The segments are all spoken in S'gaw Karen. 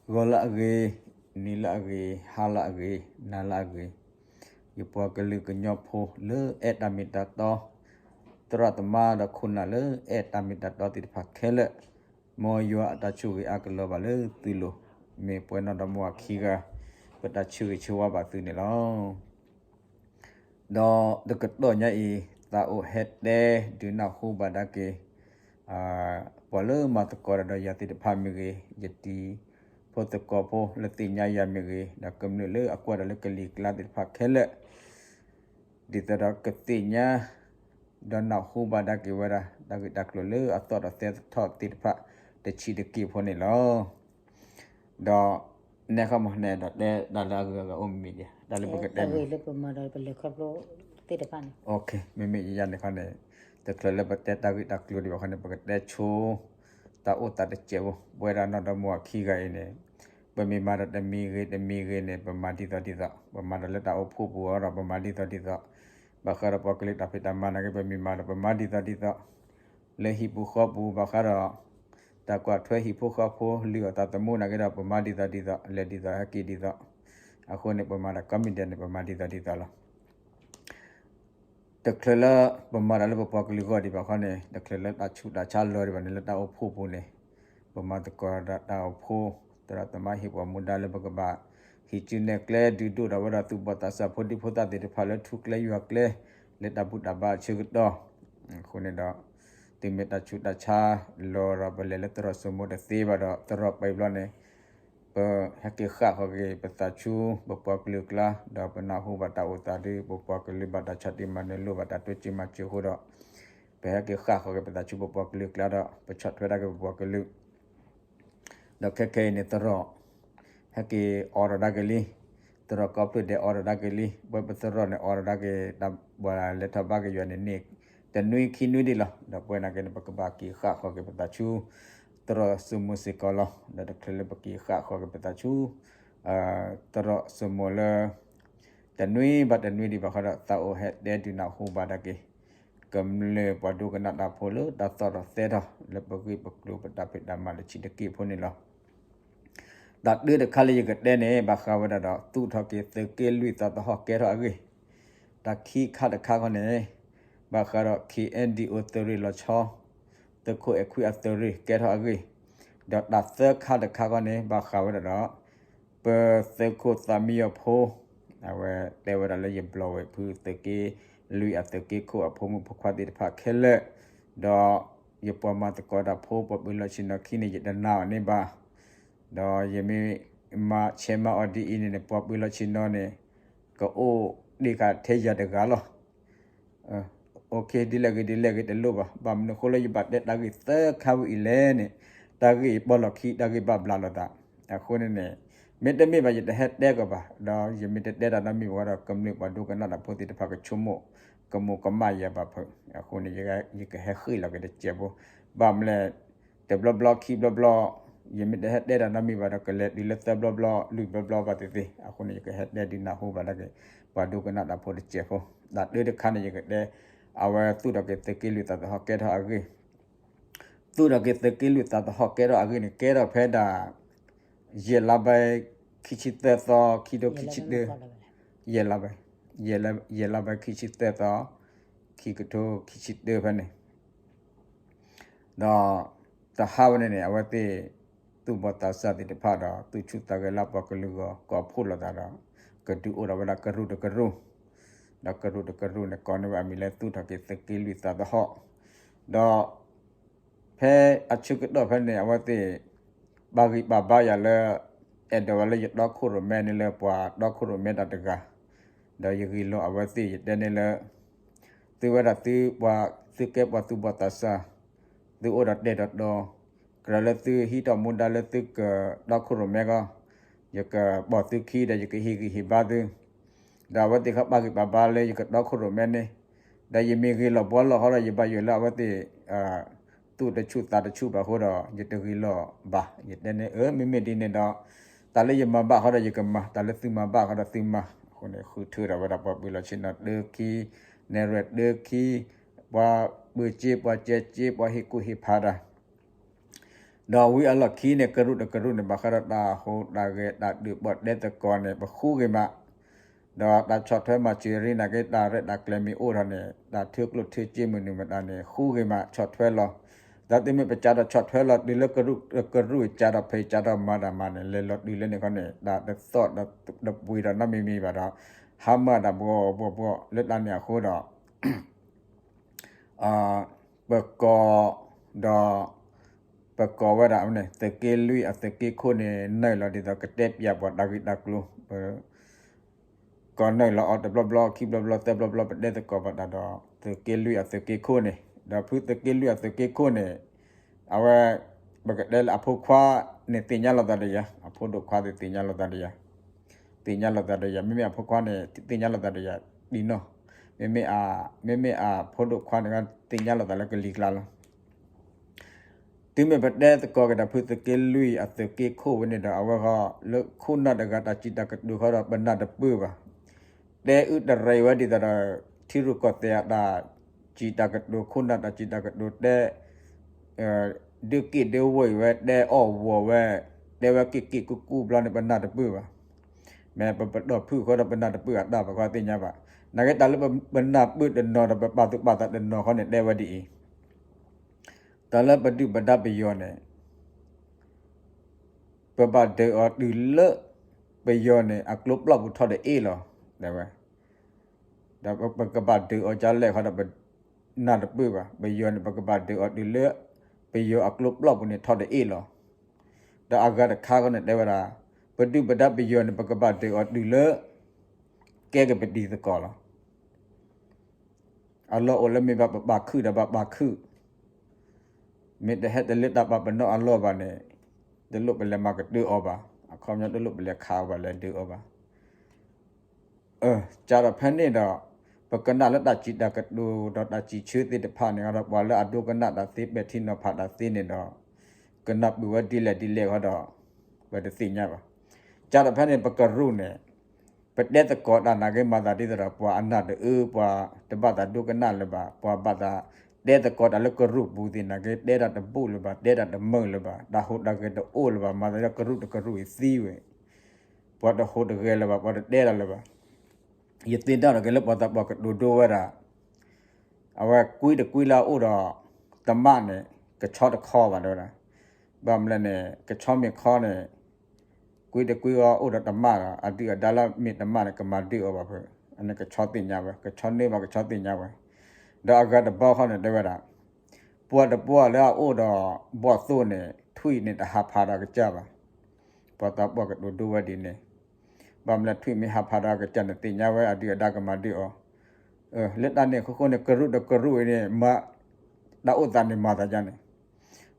ဂီၤလၢအဂ့ၤ, နံၤလၢအဂ့ၤ, ဟါလၢအဂ့ၤ, နၤလၢအဂ့ၤ, ယပှၤကလုာ်ကညီဖိလၢအဲၣ်တၢ်မ့ၢ်တၢ်တီ, သရၣ်သမါဒီးခိၣ်နၢ်လၢအဲၣ်တၢ်မ့ၢ်တၢ်တီသ့ၣ်တဖၣ်ခဲလၢာ်, မ်ယွၤအတၢ်ဆိၣ်ဂ့ၤအါကလီၤဘၣ်လၢသုလိၤ, မ့ၢ်ပှဲၤနီၣ်ဒီးမိၢ်အခံဂၤ, ပတၢ်ဆၢဂ့ၤဆၢဝါဘၣ်သုန့ၣ်လီၤ. ဒီးတကတီၢ်ညါအံၤ, သးအိၣ်ဟဲတဲဒုးနၢ်ဟူဘၣ်ဒၣ်က့ၤ ပှၤလၢမၤသကိးတၢ်ဒီးယၤသ့ၣ်တဖၣ်မ့ၢ်ဂ့ၤ, ယတံၤဖိသကိးဖိလၢသ့ၣ်ညါယၤမ့ၢ်ဂ့ၤ, ဒီးကမျၢၢ်လၢအကွၢ်တၢ်လၢကလံၤကျါသ့ၣ်တဖၣ်ခဲလၢာ်, ဒ်သိးဒီးကသ့ၣ်ညါ ဒီးနၢ်ဟူဘၣ်ဒၣ်က့ၤဝဲဒၣ် တၢ်ဂ့ၢ်တၢ်ကျိၤလၢအသီၣ်ဒီးသဲထီၣ်သ့ၣ်တဖၣ် တဆံးတက့ၢ်ဖိန့ၣ်လီၤ. ဒီးနဲခီမး နအဲၣ်ဒိးတဲတၢ်လၢအဂုၤအဂၤအိၣ်မ့ၢ်ဒံး, တၢ်လၢပကတဲမ့ၢ် မ့မ့ၢ်ယၤန့ၣ်ခီန့ၣ် တချုးလၢပတဲတၢ်ဂ့ၢ်တၢ်ကျိၤဒံးဘၣ်ခီန့ၣ် ပကတဲဆိ တၢ်အိၣ်သးတစဲးဖိ ပဝဲဒၣ်နီၢ်ဒီမါဝၤခံဂၤအံၤန့ၣ်, ပမ့ၢ်မၤဒီးတမံၤဂ့ၤတမံၤဂ့ၤန့ၣ် ပမၤဒ်သိးဒ်သိး, ပမၤဒီးလၢတၢ်အိၣ်ဖှိၣ်ပူၤအီၤဒီး ပမၤဒ်သိးဒ်သိး, ဘၣ်ဃးဒီးပှၤကလုာ်တၢ်ဖံးတၢ်မၤနာ်က့ ပမ့ၢ်မၤဒီးပမၤဒ်သိးဒ်သိး လၢဟံၣ်ပူၤဃီပူၤ ဘၣ်ဃးဒီး တၢ်ကွၢ်ထွဲဟံၣ်ဖိဃီဖိ လုၢ်အီၣ်သးသမူနာ်က့ဒီး ပမၤဒ်သိးဒ်သိး လဲၤဒ်သိးဟဲက့ၤဒ်သိး, အဃိန့ၣ် ပမၤတၢ်ကိးမံၤဒဲးန့ၣ်ပမၤဒ်သိးဒ်သိးလီၤ. တချုးလၢပမၤတၢ်လၢပပှၤကလုာ်ဂီၢ်ဒံးဘၣ်ခီန့ၣ် တချုးလၢတၢ်ဆူးတၢ်ဆါလီၤဒံးဘၣ်န့ၣ် လၢတၢ်အိၣ်ဖှိၣ်ပူၤန့ၣ်, ပမၤသကိးဒီးတၢ်အိၣ်ဖှိၣ် သရၣ်သမါဟ့ၣ်ပှၤမူဒါလၢပကဘၣ် ဟံးစုနဲၣ်ကျဲဒုးဒိၣ်ထီၣ်ဝဲဒၣ်သူၣ်ဘီၣ်သးစၢ်ဖိဒံဖိသၣ်သ့ၣ်တဖၣ်လၢထူကျဲယွၤကျဲ လၢတၢ်ဘူၣ်တၢ်ဘါအဆၢကတီၢ်, အဃိန့ၣ်ဒီး တုၤမ့ၢ်တၢ်ဆူးတၢ်ဆါလီၤဒီး ပလဲၤလၢသရိာ်စိမိၤတသ့ဘၣ်ဒီး သရိာ်ပှဲၤဘျီန့ၣ် ပဟဲက့ၤဃၣ်ဃီၤက့ၤပသးဆူ ပပှၤကလုာ်ကျါ ဒီးပနၢ်ဟူဘၣ်တၢ်အိၣ်သးဒီး ပပှၤကလုာ်ဘၣ်တၢ်ဆီၣ်တံၢ်မၤနၢၤလိၣ်ဘၣ်တၢ်တိစၢၤမၤစၢၤအဃိဒီး ပဟဲက့ၤဃၣ်ဃီၤက့ၤပသးဆူပပှၤကလုာ်ကျါဒီး ပဆီၣ်ထွဲဒၣ်က့ၤပပှၤကလုာ် ဒီးခဲခဲအံၤန့ၣ် သရိာ် ဟဲက့ၤအိးထီၣ်ဒၣ်က့ၤလံ, သရိာ်ကီၢ်ဖျၢၣ်ဒဲးအိးထီၣ်ဒၣ်က့ၤလံ, ပဝဲပသရိာ်န့ၣ် အိးထီၣ်ဒၣ်က့ၤ တၢ်ဘၣ်လဲၤထီၣ်ဘၣ်က့ၤယွၤန့ၣ်န့ၣ် တနွံခံနွံဒံးလီၤ. ဒီးပဝဲနာ်က့န့ၣ် ပကဘၣ်က့ၤဃၣ်ဃီၤက့ၤပသးဆူ သရိာ်စိမိၤစ့ၢ်ကီးလီၤ. ဒီးတချုးလၢပက့ၤဃၣ်ဃီၤက့ၤပသးဆူ သရိာ်စိမိၤလၢ တနွံဘၣ်တနွံဒံးဘၣ်ဃီဒီး သးအိၣ်ဟဲတဲဒုးနၢ်ဟူဘၣ်ဒၣ်က့ၤ ကမျၢၢ်ပှၤဒိကနၣ်တၢ်ဖိလၢတၢ်သီၣ်ဒီးသဲထီၣ် လၢပဂ့ၢ်ပကျိၤပတၢ်ဖံးတၢ်မၤတဆံးတက့ၢ်ဖိန့ၣ်လီၤ. တၢ်တၢတခါလၢယကတဲန့ၣ် ဘၣ်ဃးဝဲဒၣ်ဒီး သူၣ်ထီၣ်က့ၤသုးက့လွံၢ်သးသဟီၣ်ကဲထီၣ်အဂ့ၢ်, တၢ်ခံခါတခါခီန့ၣ် ဘၣ်ဃးဒီး ခ့ၣ်အဲၣ်ဒံၣ်အိၣ် သုးရ့ၣ်လီၤဆီ သုးခိၣ်အဲၣ်ခွံအသုးရ့ၣ်ကဲထီၣ်အဂ့ၢ်, ဒီးတၢ်သၢခါတခါခီန့ၣ် ဘၣ်ဃးဝဲဒၣ်ဒီး ပသုးခိၣ်သးမံယီၤဖိ အဝဲတဲဝဲဒၣ်လၢယဘျီဝဲဖုသုးက့လွံၢ်အသုးက့ခိၣ်အဖိမုၣ်ဖိခွါသ့ၣ်တဖၣ်ခဲလၢာ်, ဒီးယပှၤမၤသကိးတၢ်ဖိ ပှၤပၢၤလီၢ်ဆ့ၣ်နီၤခံန့ၣ် ယတနာ်အီၤန့ၣ်ဘၣ်, ဒီးယမ့ၢ်မၤဆဲးမၤအီၤဒ်အံၤန့ၣ်န့ၣ် ပှၤပၢၤလီၢ်ဆ့ၣ်နီၤန့ၣ် ကအိၣ်ဒံးဃာ်ထဲယၤတဂၤလီၤ. အိၣ်ခ့ ဒ်လဲၣ်ဂ့ၤဒ်လဲၣ်ဂ့ၤတလိၣ်ဘၣ်. ဘၣ်မနုၤအဃိလၢယဘၣ်တဲတၢ်ဂ့ၢ်သၢခါဝဲအံၤလဲၣ်န့ၣ်, တၢ်ဂ့ၢ်အံၤပီၢ်လီၢ်ခံ တၢ်ဂ့ၢ်ဘၣ်ဘျးလိာ်သး, အဃိန့ၣ်န့ၣ် မ့တမ့ၢ်ဘၣ်ယတဟဲတဲကီးဘၣ်, ဒီးယမ့ၢ်တတဲတၢ်နီတမံၤဘၣ်ဒီး ကမျၢၢ်ပှၤဒိကနၣ်တၢ်ဖိသ့ၣ်တဖၣ်ကဆိကမိၣ် ကမူၤကမၣ်ယၤဘၣ်ဖုး, အဃိန့ၣ် ယကဟဲဃ့ၢ်လီၤက့ၤတစဲးဖိ, ဘၣ်မနုၤလဲၣ် တဘျီဘျီခံဘျီဘျီ ယမ့ၢ်တဟဲတဲတၢ်နီတမံၤဘၣ်ဒီး ကလဲၤတုၤလၢသၢဘျီဘျီ လွံၢ်ဘျီဘျီဘၣ်သ့ၣ်သ့ၣ်, အဃိန့ၣ် ယကဟဲတဲဒုးနၢ်ဟူဘၣ်ဒၣ်က့ၤ ပှၤဒိကနၣ်တၢ်ဖိတစဲးဖိ, တၢ်တၢတခါန့ၣ် ယကတဲ အဝဲသူၣ်ထီၣ်က့ၤသုးက့လွံၢ်သးသဟီၣ်ကဲထီၣ်အဂ့ၢ်, သူၣ်ထီၣ်က့ၤသုးက့လွံၢ်သးသဟီၣ်ကဲထီၣ်အဂ့ၢ်န့ၣ် ကဲထီၣ်ဖဲဒၣ် ယဲၢ်လါဘဲ ခံဆံသၢသီ ခံထိခံဆံတၢ ယဲၢ်လါဘဲ, ယဲၢ်လါဘဲခံဆံသၢသီ ခံကထိခံဆံတၢဖဲန့ၣ်, ဒီးတဟါဝဲန့ၣ်န့ၣ် အဝဲသ့ၣ် သူၣ်ဘီၣ်သးစၢ်သ့ၣ်တဖၣ်ဒီး သူၣ်ဆူၣ်သးဂဲၤလၢပှၤကလုာ်ဂီၢ် ကိးဖှိၣ်လိာ်သးဒီး ကဒုးအိၣ်ထီၣ်ဝဲဒၣ်ကရူၢ်တကရူၢ်, ဒီးကရူၢ်တကရူၢ်န့ၣ် ကိးန့ၢ်ဝဲအမံၤလၢသူၣ်ထီၣ်က့ၤသုးက့လွံၢ်သးသဟီၣ်, ဒီး ဖဲအဆၢကတီၢ်ဖဲန့ၣ် အဝဲသ့ၣ် ပာ်ဂံၢ်ပာ်ဘါယၤလၢ အဲၣ်ဒိးဝဲလၢယတီခိၣ်ရိၣ်မဲန့ၣ်လၢပှၤတီခိၣ်ရိၣ်မဲတၢ်တဂၤ, ဒီးယဂ့ၢ်လိာ်အဝဲသ့ၣ် ယတဲန့ၣ်လၢ သုဝဲဒၣ်သုပှၤ သုကဲပှၤသူၣ်ဘီၣ်သးစၢ်, သုအိၣ်ဒီးတဲာ်ဒီးတီ, ကြၢးလၢသုဟံးထီၣ်မူဒါလၢသုကတီခိၣ်ရိၣ်မဲကီး, ယကပိာ်သုခံဒီးယကဟ့ၣ်ဂံၢ်ဟ့ၣ်ဘါသု ဒီးအဝဲသ့ၣ်ခီပာ်ဂံၢ်ပာ်ဘါလၢယကတီခိၣ်ရိၣ်မဲန့ၣ်, ဒီးယမ့ၢ်ဂ့ၤလီၤဘှီလီၤဃီဒီး ယဘၣ်ယိၣ်လၢအဝဲသ့ၣ် သူၣ်တဆူၣ်သးတဆူၣ်ဘၣ်အဃိဒီး ယတဂ့ၤလီၤဘၣ်. ယတဲန့ၣ် အၢ မ့မ့ၢ်ဒ်န့ၣ်ဒီး တၢ်လၢယမၤဘၣ်ဃီဒီးယကမၤ, တၢ်လၢသုမၤဘၣ်ဃီဒီးသုမၤ. အဃိန့ၣ် ဃုထၢထီၣ်ဝဲဒၣ်ပှၤပၢၤလီၢ်ဆ့ၣ်နီၤတၢခံ, နဲၣ်ရွဲၣ်တၢခံ, ပှၤပၢၤစ့ ပှၤစဲစ့ ပှၤဟ့ၣ်ကူၣ်ဟ့ၣ်ဖးတၢ် ဒီးဝံၤအလီၢ်ခံန့ၣ် ကရူၢ်တကရူၢ်န့ၣ် ဘၣ်ဃးဒီးတၢ်ဟူးတၢ်ဂဲၤ တၢ်ဒုးပီၣ်တဲသကိးန့ၣ် ပဃူဂ့ၤမး, ဒီးတၢ်ဆီၣ်ထွဲမၤစၢၤရံနာ်က့ တၢ်ရဲၣ်တၢ်ကျဲၤမ့ၢ်အိၣ်ထီၣ်န့ၣ် တၢ်ထၢကျိၣ်ထၢစ့မနုၤမတၤန့ၣ် ဃူဂ့ၤမး ဆီၣ်ထွဲလီၤ. တၢ်သ့ၣ်မ့ၢ်ပစးထီၣ်ဆီၣ်ထွဲလီၤတုၤလၢကရူၢ်ကရူၢ် စးထီၣ်ဖဲစးထီၣ်မၤတၢ်မၤန့ၣ် လဲၤလီၤတုၤလၢန့ၣ်ခီန့ၣ် တၢ်တသီၣ်တပှ့ၤဒီးနီတမံၤမံၤဘၣ်ဒီး ဟါမၢ်တၢ်ဘှီဘှီဘှီလၢတၢ်န့ၣ်အဃိဒီး ပကိးဒီး ပကိးဝဲဒၣ်န့ၣ် သုးက့လွံၢ်အသုးက့ခိၣ်န့ၣ် နုာ်လီၤဒ်သိးကတဲပၠးပှၤတၢ်ဂ့ၢ်တၢ်ကျိၤ ပ ကိးနုာ်လီၤအီၤတဘျီဘျီ ခံဘျီဘျီ သၢဘျီဘျီ ပတဲသကိးဘၣ်တၢ်ဒီး သုးက့လွံၢ်အသုးက့ခိၣ်န့ၣ် ဒီးဖုသုးက့လွံၢ်အသုးက့ခိၣ်န့ၣ် အဝဲ ပကတဲလၢအဖိခွါန့ၣ်သ့ၣ်ညါလိာ်သးဒီးယၤ အဖိဒိၣ်ခွါသ့ၣ်သ့ၣ်ညါလိာ်သးဒီးယၤ သ့ၣ်ညါလိာ်သးဒီးယၤ မ့မ့ၢ်အဖိခွါန့ၣ် သ့ၣ်ညါလိာ်သးဒီးယၤဒ်နီၢ် မ့မ့ၢ် မ့မ့ၢ်အဖိဒိၣ်ခွါန့ၣ် သ့ၣ်ညါလိာ်သးလၢကလံၤကျါလီၤ. တုၤမ့ၢ်ပတဲသကိးက့ၤဒီးဖုသုးက့လွံၢ်အသုးက့ခိၣ်ဝဲန့ၣ်ဒီး အဝဲဃီ လၢခိၣ်နၢ်တဂၤတၢ်စံးတၢ်ကတိၤဃီဒီး ပနၢ်တပၢၢ်ဘၣ်. တဲအုးတရံးဝဲဒ်သိးဒီး ထံရူၢ်ကီၢ်သဲးအတၢ်စံးတၢ်ကတိၤ ခိၣ်နၢ်တၢ်စံးတၢ်ကတိၤတဲ ဒုးက့ၣ်ဒုးဝီၢ်ဝဲ တဲအီၣ်ဝီၢ်ဝဲ တဲဝဲက့ၣ်က့ၣ်ကူကူဘျီန့ၣ် ပနၢ်တပၢၢ်ဘၣ်. မ့ၢ်ပပတီၢ်ဖုၣ်ဃီဒီးပနၢ်တပၢၢ်အတၢ်ဘၣ်ဃီသ့ၣ်ညါဘၣ်. နာ်က့တၢ်လၢပနၢ်ပၢၢ်တနီၤဒီးပပာ်သူၣ်ပာ်သးတနီၤဃီန့ၣ် တဲဝဲဒ်အံၤ တၢ်လၢပဒုၣ်ပဒါပယီၤန့ၣ် ပဘၣ်ဒုးအီၤတုၤလၢ ပယီၤန့ၣ် အကျိပျီပူၤထီၣ်တအ့ၣ်လီၤ တဲဝဲ. ဒီးပကဘၣ်ဒုးအီၤကလဲၣ်ဃီဒီးပနၢ်တပၢၢ်ဘၣ်. ပယီၤန့ၣ် ပကဘၣ်ဒုးအီၤတုၤလၢ ပယီၤအကျိပျီပူၤန့ၣ်ထီၣ်တအ့ၣ်လီၤ. ဒီးအဂၤတခါဃီန့ၣ်တဲဝဲဒၣ် ပဒုၣ်ပဒါပယီၤန့ၣ် ပကဘၣ်ဒုးအီၤတုၤလၢ ကဲကပဒံသကိးလီၤ. အလီၢ်အိၣ်လၢမ့ၢ်ဘၣ်ပပာ်ခုၣ်ဒီးဘၣ်ပာ်ခုၣ် မ့ၢ်တဟဲတလၢတၢ်ပာ်ပနီၣ်အလီၢ်ဘၣ်န့ၣ် တလိၣ်ပလဲၤမၤကတၢၢ်အီၤဘၣ်. အခီပညီတလိၣ်ပလဲၤခးအီၤဘၣ် လဲၤဒုးအီၤဘၣ်. စးထီၣ်ဖဲန့ၣ်ဒီး ပကနၣ်လၢတၢ်စံးတၢ်ကတိၤဒီးတၢ်စံးဆၢသ့ၣ်တဖၣ်န့ၣ်ဒီး ပှၤလၢအဒိကနၣ်တၢ်သ့ ပဲာ်ထံနီၤဖးတၢ်သ့န့ၣ်ဒီး ကနၢ်ပၢၢ်ဝဲဒ်လဲၣ်ဒ်လဲၣ်ဃီဒီး ပတသ့ၣ်ညါဘၣ်. စးထီၣ်ဖဲန့ၣ် ပကရူၢ်န့ၣ် ပတဲသကိးတၢ်နာ်က့ မၤသးဒ်သိးဒီး ပှၤအနၢ်တအၢ ပှၤတဘၣ်သးဒိကနၣ်လၢၤဘၣ်. ပှၤဘၣ်သးတဲသကိးတၢ်လၢကရူၢ်ပူၤသ့ၣ်နာ်က့ တဲတၢ်တဘူၣ်လၢၤဘၣ်, တဲတၢ်တမုာ်လၢၤဘၣ်, တၢ်ဟူးတၢ်ဂဲၤတအိၣ်လၢၤဘၣ်. မၤသးဒ်ကရူၢ်တကရူၢ်အံၤသံဝဲ, ပှၤတဟူးတဂဲၤလၢၤဘၣ်, ပှၤတတဲတၢ်လၢၤဘၣ်. ယသ့ၣ်နီၣ်ထီၣ်က့ၤလၢပှၤသးပှၢ်ကတိၤဒိဝဲဒၣ် အဝဲကွံတကွံလၢအအိၣ်ဒီးတမၣ်န့ၣ် ကဆီတခီဘၣ်တဲဝဲဒၣ်. ဘၣ်မနုၤလဲၣ်န့ၣ် ကဆီမ့ၢ်ခီန့ၣ် ကွံတကွံအအိၣ်ဒီးတမၣ်ဒီး အဒုၣ်အဒါလၢမ့ၢ်တမၣ်န့ၣ် ကမၤဒုးအီၤဘၣ်ဖဲ အန့ၣ်ကဆီသ့ၣ်ညါဝဲ, ကဆီန့ၢ်ဘၣ်ကဆီသ့ၣ်ညါဝဲ. ဒီးအဂၤတဘီဃီန့ၣ်တဲဝဲဒၣ် ပှၤတပှၢ်လၢအအိၣ်ဒီးဘီၣ်သိၣ်န့ၣ် ထွံၣ်န့ၣ်တဟးဖးဒီးအကစၢ်ဘၣ်. ပှၤသးပှၢ်ကတိၤဒိဝဲဒ်န့ၣ် ဘၣ်မနုၤလဲၣ် ထွံၣ်မ့ၢ်ဟးဖးဒီးအကစၢ်န့ၣ် သ့ၣ်ညါဝဲအဒုၣ်အဒါကမၤဒုးအီၤ. လၢတၢ်န့ၣ်အဃိန့ၣ် ကရူၢ်တကရူၢ်အံၤန့ၣ် မၤ တၢ်အိၣ်သးန့ၣ်မၤသးဒ်န့ၣ်,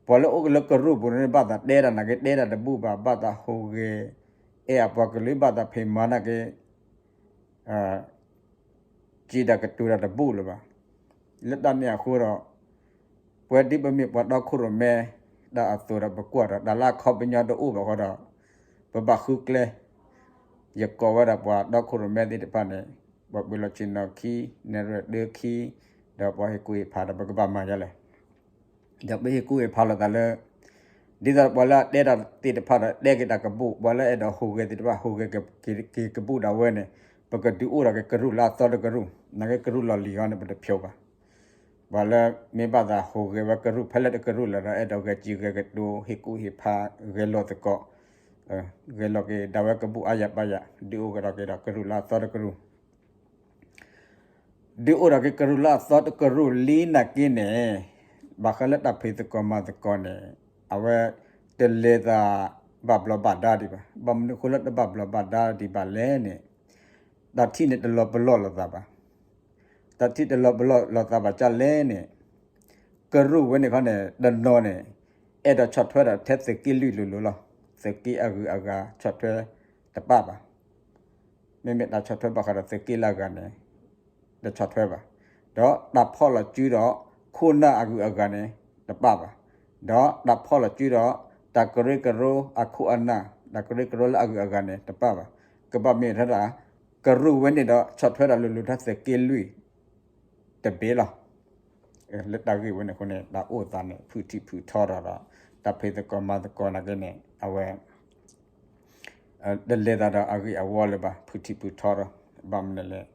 ပှၤလၢအိၣ်လၢကရူၢ်ပူၤန့ၣ် ဘၣ်သးတဲတၢ်နာ်က့ တဲတၢ်တဘူၣ်ဘၣ်, ဘၣ်သးဟူးဂဲၤ အဲၣ်အပှၤကလုာ် ဘၣ်သးဖံးမၤနာ်က့ စံးတၢ်ကတိၤတၢ်တဘူၣ်လၢၤဘၣ်. လၢတၢ်န့ၣ်အဃိဒီး ပဝဲဒ်ပမ့ၢ်ပှၤတီခိၣ်ရိၣ်မဲ တၢ်အသိးဒီးပကွၢ်ဒီး တၢ်လၢအခီပညီတအိၣ်ဘၣ်ဃီဒီး ပဘၣ်ဃုကျဲ ယကိးဝဲဒၣ်ပှၤတီခိၣ်ရိၣ်မဲသ့ၣ်တဖၣ်န့ၣ် ပှၤပှ့ၤလီၤဆ့ၣ်နီၤခံ နဲၣ်ရွဲၣ်ဒၢခံ ဒီးပှၤဟ့ၣ်ကူၣ်ဟ့ၣ်ဖးဒီး ပကဘၣ်မၤယါလဲၣ်. ဒီးပဟ့ၣ်ကူၣ်ဟ့ၣ်ဖးလိာ်သးလၢ ဒ်သိးပှၤလၢအတဲတၢ်သ့ၣ်တဖၣ်ဒီး တဲက့ၤတၢ်ကဘူၣ်, ပှၤလၢအဲၣ်ဒိးဟူးဂဲၤသ့ၣ်တဖၣ် ဟူးဂဲၤက့ၤကဘူၣ်ဒၣ်ဝဲန့ၣ် ပကဒုးအိၣ်ထီၣ်က့ၤကရူၢ်လၢအသီတကရူၢ်, နာ်က့ကရူၢ်လီၢ်လံၤအံၤန့ၣ် ပတဖျိးဘၣ်. ပှၤလၢမ့ၢ်ဘၣ်သးဟူးဂဲၤဝဲကရူၢ်ဖဲလဲၣ်တကရူၢ်လၢၤဒီး အဲၣ်ဒိးဂဲၤစံၣ်ဂဲၤကတိၤ ဟ့ၣ်ကူၣ်ဟ့ၣ်ဖး ဂဲၤလိာ်သကိး ဂဲၤလိာ်က့ၤဒၣ်ဝဲကဘူၣ်အါယၤပာ်ယၤ ဒုးအိၣ်ထီၣ်က့ၤဒီးကရူၢ်လၢအသီတကရူၢ် ဒုးအိၣ်ထီၣ်က့ၤကရူၢ်လၢအသီတကရူၢ်လံနာ်က့န့ၣ် ဘၣ်ဃးလၢတၢ်ဖံးသကိးမၤသကိးန့ၣ် အဝဲတလဲၤသးဘၣ်ဘျီးဘၣ်ဒါဒံးဘၣ်. ဘၣ်မနုၤအဃိလၢတဘၣ်ဘျီးဘၣ်ဒါဒံးဘၣ်လဲၣ်န့ၣ် တၢ်ထံၣ်န့ၣ်တလီၤပလိာ်လိာ်သးဘၣ်. တၢ်ထံၣ်တလီၤပလိာ်လိာ်သးဘၣ်ဒ်လဲၣ်န့ၣ် ကရူၢ်ဝဲန့ၣ်ခီန့ၣ် တနီၤန့ၣ် အဲၣ်ဒိးဆီၣ်ထွဲဒီးထဲသုးက့လွံၢ်လိၤလိၤလီၤ. သုးက့အဂုၤအဂၤဆီၣ်ထွဲတပၣ်ဘၣ်. မ့မ့ၢ်တၢ်ဆီၣ်ထွဲဘၣ်ဃးဒီးသုးက့လၢအဂၤန့ၣ် တဆီၣ်ထွဲဘၣ်. ဒီးတၢ်ဖီၣ်လီၤစုဒီးခိၣ်နၢ်အဂုၤအဂၤန့ၣ် တပၣ်ဘၣ်. ဒီးတၢ်ဖီၣ်လီၤစုဒီးတၢ်ကရၢကရိအခိၣ်အနၢ် တၢ်ကရၢကရိလၢအဂုၤအဂၤန့ၣ် တပၣ်ဘၣ်. ကဘၣ်မ့ၢ်ထဲဒၣ် ကရူၢ်ဝဲန့ၣ်ဒီးဆီၣ်ထွဲဒီးလိၤလိၤထဲသုးက့လွံၢ် တဘ့ၣ်လီၤ. လၢတၢ်ဂ့ၢ်ဝဲန့ၣ်အဃိန့ၣ် တၢ်အိၣ်သးန့ၣ် ဖုၣ်ထံၣ်ဖုၣ်ထီဒီး တၢ်ဖံးသကိးမၤသကိးနာ်က့န့ၣ် အဝဲ တလဲၤသးဒီးအဂ့ၢ်အဝီလၢၤဘၣ် ဖုထံဖုထီဒီး ဘၣ်မနုၤလဲၣ်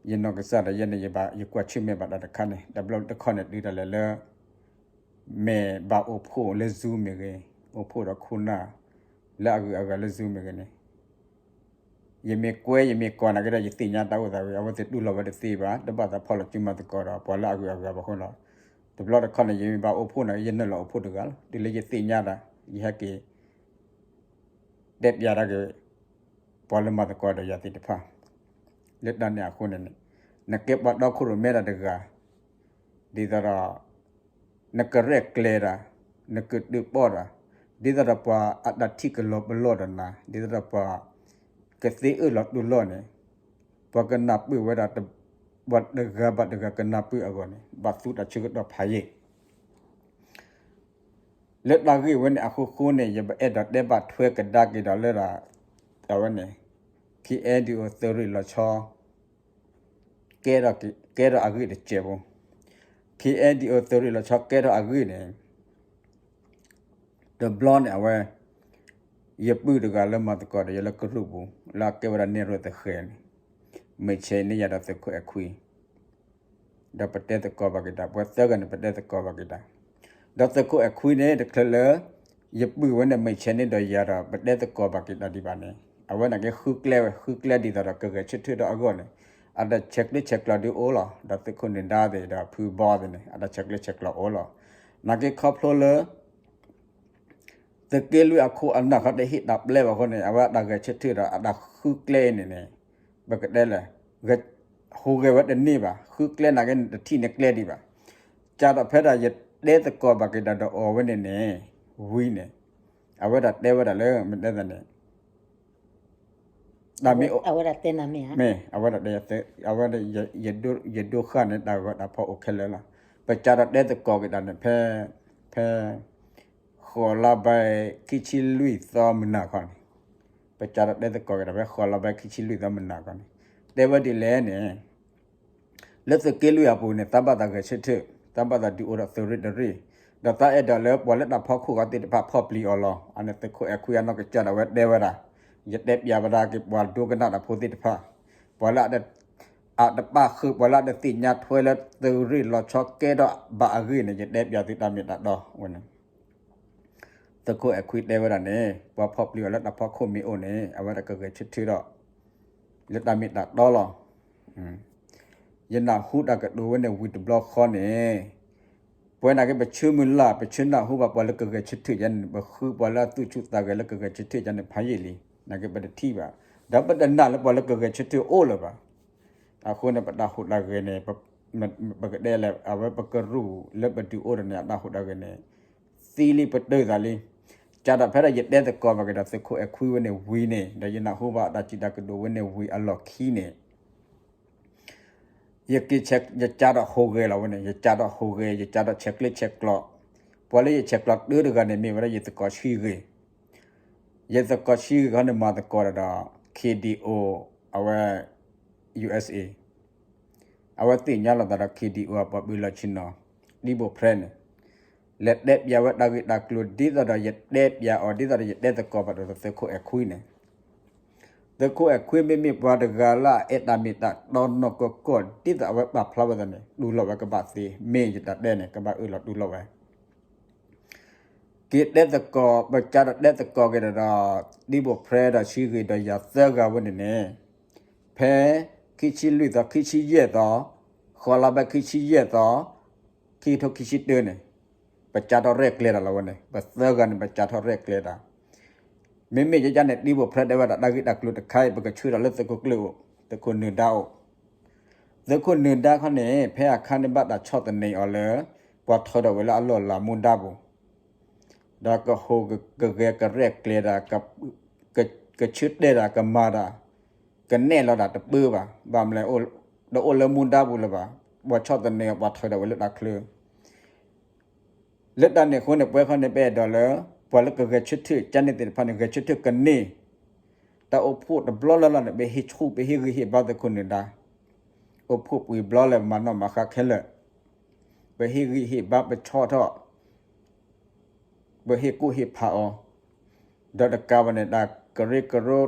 ယနီၢ်ကစၢ်ဒီးယဲန့ၣ် ယဘၣ် ယကွၢ်ဆၢၣ်မဲာ်ဘၣ်တၢ်တခါန့ၣ် တဘျီတခီၣ်န့ၣ် တုၤဒၣ်လဲာ်လၢ မ့ၢ်ဘၣ်အိၣ်ဖှိၣ်လၢ Zoom မ့ၢ်ဂ့ၤ, အိၣ်ဖှိၣ်ဒီးခိၣ်နၢ် လၢအဂုၤအဂၤလၢ Zoom မ့ၢ်ဂ့ၤန့ၣ် ယမ့ၢ်ကွဲ ယမ့ၢ်ကိးနာ်က့ဒီး ယသ့ၣ်ညါတၢ်အိၣ်သးဝဲ အဝဲသ့ၣ်တူၢ်လိာ်ဝဲတသ့ဘၣ် တဘၣ်သးဖီၣ်လီၤစုမၤသကိးဒီး ပှၤလၢအဂုၤအဂၤဘၣ်အဃိဒီး တဘျီတခီၣ်န့ၣ် ယမ့ၢ်ဘၣ်အိၣ်ဖှိၣ်န့ၣ် ယနုာ်လီၤအိၣ်ဖှိၣ်တဂၤလီၤ တုၤလၢယသ့ၣ်ညါတၢ် ယဟဲက့ၤ တဲပျးတၢ်က့ၤ ပှၤလၢမၤသကိးဒီးယၤသ့ၣ်တဖၣ် လၢတၢ်န့ၣ်အဃိန့ၣ်န့ၣ် နကဲပှၤတီခိၣ်ရိၣ်မဲတၢ်တဂၤ ဒ်သိးဒီး နကရဲၣ်ကျဲၤတၢ် နကတုးပီၣ်တၢ် ဒ်သိးဒီးပှၤအတၢ်ထံၣ်ကလီၤပလိာ်ဒီးနၤ ဒ်သိးဒီးပှၤ ကသ့အၢၣ်လီၤတူၢ်လိာ်န့ၣ် ပှၤကနၢ်ပၢၢ်ဝဲဒၣ် ပှၤတဂၤဘၣ်တဂၤကနၢ်ပၢၢ်အဂီၢ်န့ၣ် ဘၣ်သူတၢ်ဆၢကတီၢ်ဖးယံာ် လၢတၢ်ဂ့ၢ်ဝဲန့ၣ်အဃိဃိန့ၣ် ယအဲၣ်ဒိးတဲဘၣ်ထွဲကဒါက့ၤဒီးလၢဒၣ် အဝဲန့ၣ် KNDO သုးရ့ၣ်လီၤဆီ ကဲထီၣ် ကဲထီၣ်အဂ့ၢ်တစဲးဖိ KNDO သုးရ့ၣ်လီၤဆီကဲထီၣ်အဂ့ၢ်န့ၣ် တဘျီန့ၣ်အဝဲ ယပုၢ်တဂၤလၢမၤသကိးဒီးယၤလၢကရူၢ်ပူၤ လၢအကဲဝဲဒၣ်နဲၣ်ရွဲၣ်သဃဲၤန့ၣ် မ့ၢ်ဆဲးန့ၢ်ယၤဒီးသုးခိၣ်အဲၣ်ခွံ ဒီးပတဲသကိးဘၣ်က့ၤတၢ် ပဝဲသၢဂၤန့ၣ် ပတဲသကိးဘၣ်က့ၤတၢ် ဒီးသုးခိၣ်အဲၣ်ခွံန့ၣ် တချုးလၢ ယပုၢ်ဝဲန့ၣ် မ့ၢ်ဆဲးန့ၢ်ဒီးယၤဒီး ပတဲသကိးဘၣ်က့ၤတၢ်ဒံးဘၣ်န့ၣ် အဝဲန့ၣ်က့ဃုကျဲဝဲ ဃုကျဲဒ်သိးဒီးကဂဲၤဆၢထၢၣ်ဒီးအဂီၢ်န့ၣ် အတၢ်ဆဲးကျၢဆဲးကျိးဒုးအိၣ်လီၤ ဒီးသုးခိၣ်နၢၤဒါသ့ၣ်ဒီးဖုဘီသ့ၣ်န့ၣ် အတၢ်ဆဲးကျၢဆဲးကျိးအိၣ်လီၤ နာ်က့ခီဖျိလၢ သုးက့လွံၢ်အခိၣ်အနၢ်ခီတဟ့ၣ်တၢ်ပျဲဘၣ်အဃိန့ၣ် အဝဲအတၢ်ဂဲၤဆၢထၢၣ်ဒီးအတၢ်ဃုကျဲအံၤန့ၣ်န့ၣ် ပကတဲလဲၣ် ဟူးဂဲၤဝဲတန့ၢ်ဘၣ် ဃုကျဲနာ်က့န့ၣ် တထံၣ်န့ၢ်ကျဲဒံးဘၣ် ကၢ်ဒီးဖဲဒၣ်ယတဲသကိးဘၣ်က့ၤဒီးဒီးအီၤဝဲန့ၣ်န့ၣ် ဝံၤန့ၣ် အဝဲဒၣ်တဲဝဲဒၣ်လၢ မ့ၢ်တဲသးန့ၣ် တၢ်မ့ၢ် မ့ၢ် အဝဲဒၣ်တဲ အဝဲဒၣ် ယဒိဃၣ်န့ၣ် တၢ်ဂီၤတၢ်ဖီၣ်အိၣ်ခဲလၢာ်လီၤ. ပကၢ်ဒီးတဲသကိးက့ၤတၢ်န့ၣ် ဖဲ ဖဲ ဃိးလါဘဲ ခံဆံလွံၢ်သီမုၢ်နၤခီန့ၣ် ပကၢ်ဒီးတဲသကိးက့ၤတၢ် ဖဲဃိးလါဘဲ ခံဆံလွံၢ်သီမုၢ်နၤခီန့ၣ် တဲဝဲဒ်လဲၣ်န့ၣ် လၢသုးက့လွံၢ်အပူၤန့ၣ် သးဘၣ်သးဂဲၤဆၢထၢၣ် သးဘၣ်သးဒုးအိၣ်ဒီးသုးရ့ၣ်တရ့ၣ် ဒီးသးအဲၣ်ဒိးလၢပှၤလၢတၢ်ဖီခိၣ်ဂီၤသ့ၣ်တဖၣ်ဖီၣ်ပျံၤအီၤလီၤ. အန့ၣ်သုးခိၣ်အဲၣ်ခွံအနီၢ်ကစၢ်ဒၣ်ဝဲတဲဝဲဒၣ် ယတဲပျးဝဲဒၣ်က့ၤပှၤဒိကနၣ်တၢ်ဖိသ့ၣ်တဖၣ် ပှၤလၢ အတပာ်ဃုာ် ပှၤလၢအတသ့ၣ်ညါထွဲလၢသုးရ့ၣ်လီၤဆီကဲထီၣ်ဘၣ်အဂ့ၢ်န့ၣ် ယတဲပျးသုတၢ်မ့ၢ်တၢ်တီဝဲန့ၣ် သုးခိၣ်အဲၣ်ခွံတဲဝဲဒၣ်န့ၣ် ပှၤဖီၣ်ပျံၤအီၤလၢတၢ်ဖီခိၣ်မ့ၢ်အိၣ်န့ၣ် အဝဲဒၣ်ကဂဲၤဆၢထၢၣ်ဒီး လၢတၢ်မ့ၢ်တၢ်တီလီၤ. ယနၢ်ဟူတၢ်ကတိၤဝဲန့ၣ်ဝံၤတဘျီဃီန့ၣ် ပဝဲနာ်က့ပဆၢမုၢ်လၢ် ပဆၢနၢ်ဟူဘၣ်ပှၤလၢကဂဲၤဆၢထၢၣ်ယါန့ၣ် ပဃုပှၤလၢအသူၣ်ဆူၣ်သးဂဲၤလၢကဂဲၤဆၢထၢၣ်ယါန့ၣ်ဖးယံာ်လံ. နာ်က့ပတထံၣ်ဘၣ် ဒီးပတနာ်လၢပှၤလၢကဂဲၤဆၢထၢၣ်အိၣ်လၢၤဘၣ်. အဃိန့ၣ် ပတၢ်ဟူးတၢ်ဂဲၤန့ၣ် ပကတဲလဲၣ် အဝဲပကရူၢ်လၢပဒုးအိၣ်ဒီးန့ၣ် အတၢ်ဟူးတၢ်ဂဲၤန့ၣ် သံလံပတုာ်သးလံ. ကၢ်ဒီးဖဲဒၣ်ယတဲသကိးဘၣ်က့ၤဒီးသုးခိၣ်အဲၣ်ခွံဝဲန့ၣ်ဝံၤန့ၣ် ဒီးယနၢ်ဟူဘၣ်တၢ်စံးတၢ်ကတိၤဝဲန့ၣ်ဝံၤအလီၢ်ခံန့ၣ် ယက့ၤဆဲး ယကၢ်ဒီးဟူးဂဲၤလီၤဝဲန့ၣ် ယကၢ်ဒီးဟူးဂဲၤ ယကၢ်ဒီးဆဲးကျၢဆဲးကျိး ပှၤလၢယဆဲးကျိးတၢ်တဂၤန့ၣ် မ့ၢ်ဝဲဒၣ်ယသကိးဆံဂ့ၤ ယသကိးဆံဂ့ၤခီန့ၣ် မၤသကိးဒီး KDO အဝဲ USA အဝဲသ့ၣ်ညါလိာ်သးဒီး KDO အပှၤဘုးလီၢ်ဆ့ၣ်နီၤ ဒံဘိၣ်ဖရဲန့ၣ် လဲၤတဲပျးဝဲတၢ်ဂ့ၢ်တၢ်ကျိၤ ဒ်သိးဒီးယတဲပျးအီၤ ဒ်သိးဒီးယတဲသကိးဘၣ်ဒီးသုးခိၣ်အဲၣ်ခွံန့ၣ် သုးခိၣ်အဲၣ်ခွံမ့မ့ၢ်ပှၤတဂၤလၢအအဲၣ်တၢ်မ့ၢ်တၢ်တီနီၢ်ကီၢ်ကီၢ် ဒ်သိးအဝဲပာ်ဖျါဝဲသးန့ၣ် တူၢ်လိာ်ဝဲကဘၣ်သ့ မ့ၢ်ယတၢ်တဲန့ၣ် ကဘၣ်အၢၣ်လီၤတူၢ်လိာ်ဝဲ က့ၤတဲသကိး ပကၢ်ဒီးတဲသကိးက့ၤဒီး ဒံဘိၣ်ဖရဲဒီးဆံဂ့ၤဒီးယၤသၢဂၤဝဲန့ၣ်န့ၣ် ဖဲ ခံဆံလွံၢ်သီ ခံဆံယဲၢ်သီ ဃိးလါဘဲ ခံဆံယဲၢ်သီ ခံကထိခံဆံတၢန့ၣ် ပကၢ်ထီၣ်ရဲၣ်ကျဲၤတၢ်လီၤဝဲန့ၣ် ပသၢဂၤန့ၣ် ပကၢ်ထီၣ်ရဲၣ်ကျဲၤတၢ် မ့မ့ၢ်ယကန့ၣ် ဒံဘိၣ်ဖရဲတဲဝဲဒၣ် တၢ်ဂ့ၢ်တၢ်ကျိၤတခါအံၤ ပကဆှၢဒီးလၢသုးခိၣ်ကျၢၢ်အိၣ် သုးခိၣ်နၢၤဒါအိၣ် သုးခိၣ်နၢၤဒါခီန့ၣ် ဖဲအခါန့ၣ်ဘၣ်တၢ်ဆီၣ်သနံးအီၤလၢ ပှၤထီၣ်ဒီးဝဲလၢအလီၢ်လၤမူဒါပူၤ ဒီးကဟူးကဂဲၤကရဲၣ်ကျဲၤတၢ် ကဆၢတဲာ်တၢ် ကမၤတၢ် ကနဲၣ်လီၤတၢ်တပၢဘၣ် ဘၣ်မနုၤလဲၣ် တအိၣ်လၢမူဒါပူၤလၢၤဘၣ် ပှၤဆီၣ်သနံးအီၤ ပှၤထီၣ်ဒီးဝဲလၢတၢ်ချၢ လၢတၢ်န့ၣ်အဃိန့ၣ် ပဝဲခီန့ၣ် ပအဲၣ်ဒိးလၢ ပှၤလၢကဂဲၤဆၢထၢၣ်ကန့ၣ်သ့ၣ်တဖၣ်န့ၣ် ဂဲၤဆၢထၢၣ်ကန့ၢ် တၢ်အိၣ်ဖှိၣ်တဘျီလၢ်လၢ်န့ၣ် ပဟ့ၣ်ဆူၣ် ပဟ့ၣ်ဂံၢ်ဟ့ၣ်ဘါသုးခိၣ်နၢၤဒါ အိၣ်ဖှိၣ်ပှဲၤဘျီလၢ် ပမၤနီၣ်မၤဃါခဲလၢာ် ပဟ့ၣ်ဂံၢ်ဟ့ၣ်ဘါ ပဆီၣ်ထီၣ် ပဟ့ၣ်ကူၣ်ဟ့ၣ်ဖးအီၤ, ဒီးတကးဘၣ်န့ၣ် တၢ်ကရၢကရိ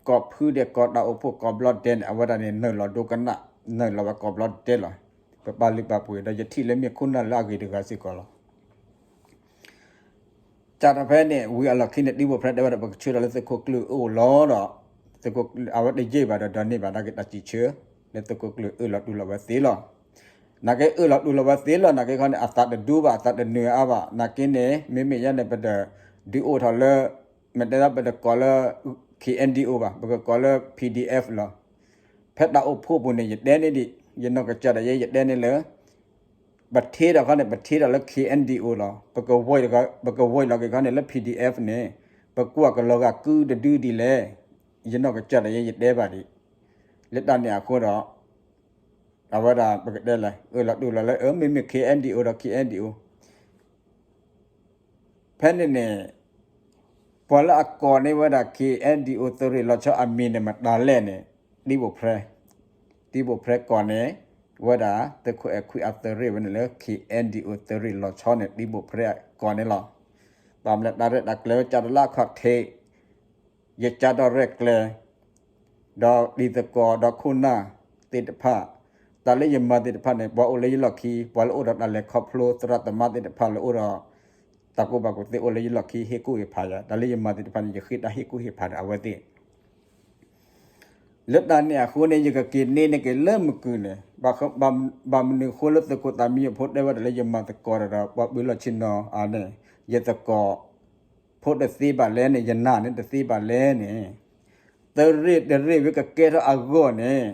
ကိးဖုဒဲး ကိးတၢ်အိၣ်ဖှိၣ်ကိးဘျီဒဲးန့ၣ် အဝဲဒၣ်န့ၣ် နုာ်လီၤဒိကနၣ်, နုာ်လီၤဝဲကိးဘျီဒဲးလီၤ. ပပာ်လုၢ်ပာ်ပှ့ၤ ဒီးယထံၣ်လၢမ့ၢ်ခိၣ်နၢ်လၢအဂ့ၤတဂၤစ့ၢ်ကီးလီၤ. စးထီၣ်ဖဲန့ၣ် ဝံၤအလီၢ်ခံန့ၣ် ဒံဘိၣ်ဖရဲ တဲဝဲဒၣ် ပကဆှၢဒီးလၢသုးခိၣ်ကျၢၢ်အအိၣ်လီၤဒီး, အဝဲတယံာ်ဘၣ်ဒီး ဒိးန့ၢ်ဘၣ်ဒၣ်က့ၤတၢ်စံးဆၢ လၢသုးခိၣ်ကျၢၢ်အၢၣ်လီၤတူၢ်လိာ်ဝဲသ့လီၤ. နာ်က့အၢၣ်လီၤတူၢ်လိာ်ဝဲသ့လီၤ. နာ်က့ခီန့ၣ် အသးတဒူဘၣ်, အသးတနုာ်အါဘၣ်. နာ်က့န့ၣ် မ့မ့ၢ်ယဲန့ၣ် ပတဒုးအိၣ်ထီၣ်လၢ မ့ၢ်တဲဒၣ် ပတကိးလၢ K N D O ဘၣ်, ပကကိးလၢ P D F လီၤ. ဖဲတၢ်အိၣ်ဖှိၣ်ပူၤန့ၣ် ယတဲန့ၢ်ဒံး, ယနီၢ်ကစၢ်ဒၣ်ယဲ ယတဲန့ၢ်လၢ ပထ့ဒီးခီန့ၣ် ပထ့ဒီးလၢ K N D O လီၤ. ပကဝဲၢ်လီၤက့ၤခီန့ၣ်လၢ P D F န့ၣ် ပကွၢ်ကလီၤဂာ်ကုတဒုဒ်လဲၣ်. ယနီၢ်ကစၢ်ဒၣ်ယဲ ယတဲဘၣ်ဒံး. လၢတၢ်န့ၣ်အဃိဒီး အဝဲဒၣ်ပကတဲလဲၣ် အၢၣ်လီၤတူၢ်လိာ်လၢ အၢ မ့မ့ၢ် K N D O ဒီး K N D O ဖဲန့ၣ်န့ၣ် ပှၤလၢအကိးန့ၢ်ဝဲဒၣ် K N D O သုးရ့ၣ်လီၤဆီအမံၤန့ၣ် မတၤလဲၣ်န့ၣ် ဒံဘိၣ်ဖရဲ, ဒံဘိၣ်ဖရဲကိးန့ၢ်ဝဲဒၣ် သုးခိၣ်အဲၣ်ခွံအသုးရ့ၣ်ဝဲန့ၣ်လၢ K N D O သုးရ့ၣ်လီၤဆီန့ၣ် ဒံဘိၣ်ဖရဲကိးန့ၢ်လီၤ. ဘၣ်မနုၤလဲၣ် တၢ်ရဲၣ်တၢ်ကျဲၤဝဲ ကၢ်တလၢအခီၣ်ထံး ယကၢ်ဒီးရဲၣ်ကျဲၤ ဒီးတံၤသကိးဒီးခိၣ်နၢ်သ့ၣ်တဖၣ်, တၢ်လၢယမၤသ့ၣ်တဖၣ်န့ၣ် ပှၤအိၣ်လၢယလီၢ်ခံ ပှၤလၢအိၣ်ဒီးတၢ်လဲၤခီဖျိ သရၣ်သမါသ့ၣ်တဖၣ်လၢအိၣ်ဒီး တၢ်ကူၣ်ဘၣ်ကူၣ်သ့အိၣ်လၢယလီၢ်ခံ ဟ့ၣ်ကူၣ်ဟ့ၣ်ဖးယၤ, တၢ်လၢယမၤသ့ၣ်တဖၣ်န့ၣ် ယဃ့တၢ်ဟ့ၣ်ကူၣ်ဟ့ၣ်ဖးဒီးအဝဲသ့ၣ် လၢတၢ်န့ၣ်အဃိန့ၣ် ယကက့ၤန့ၢ်န့ၢ်က့ၤလၢမုၢ်ကုၢ်န့ၣ် ဘၣ်မနုၤဃိလၢသုးခိၣ်သးမံယီၤဖိတဲဝဲဒၣ်လၢယမၤသကိးဒီး ပှၤပၢၤလီၢ်ဆ့ၣ်နီၤအန့ၣ် ယသကိးဖိတသ့ဘၣ်လဲၣ်န့ၣ် ယနာ်န့ၣ်တသ့ဘၣ်လဲၣ်န့ၣ် သုးရ့ၣ်တရ့ၣ်ဝဲကကဲထီၣ်အဂီၢ်န့ၣ်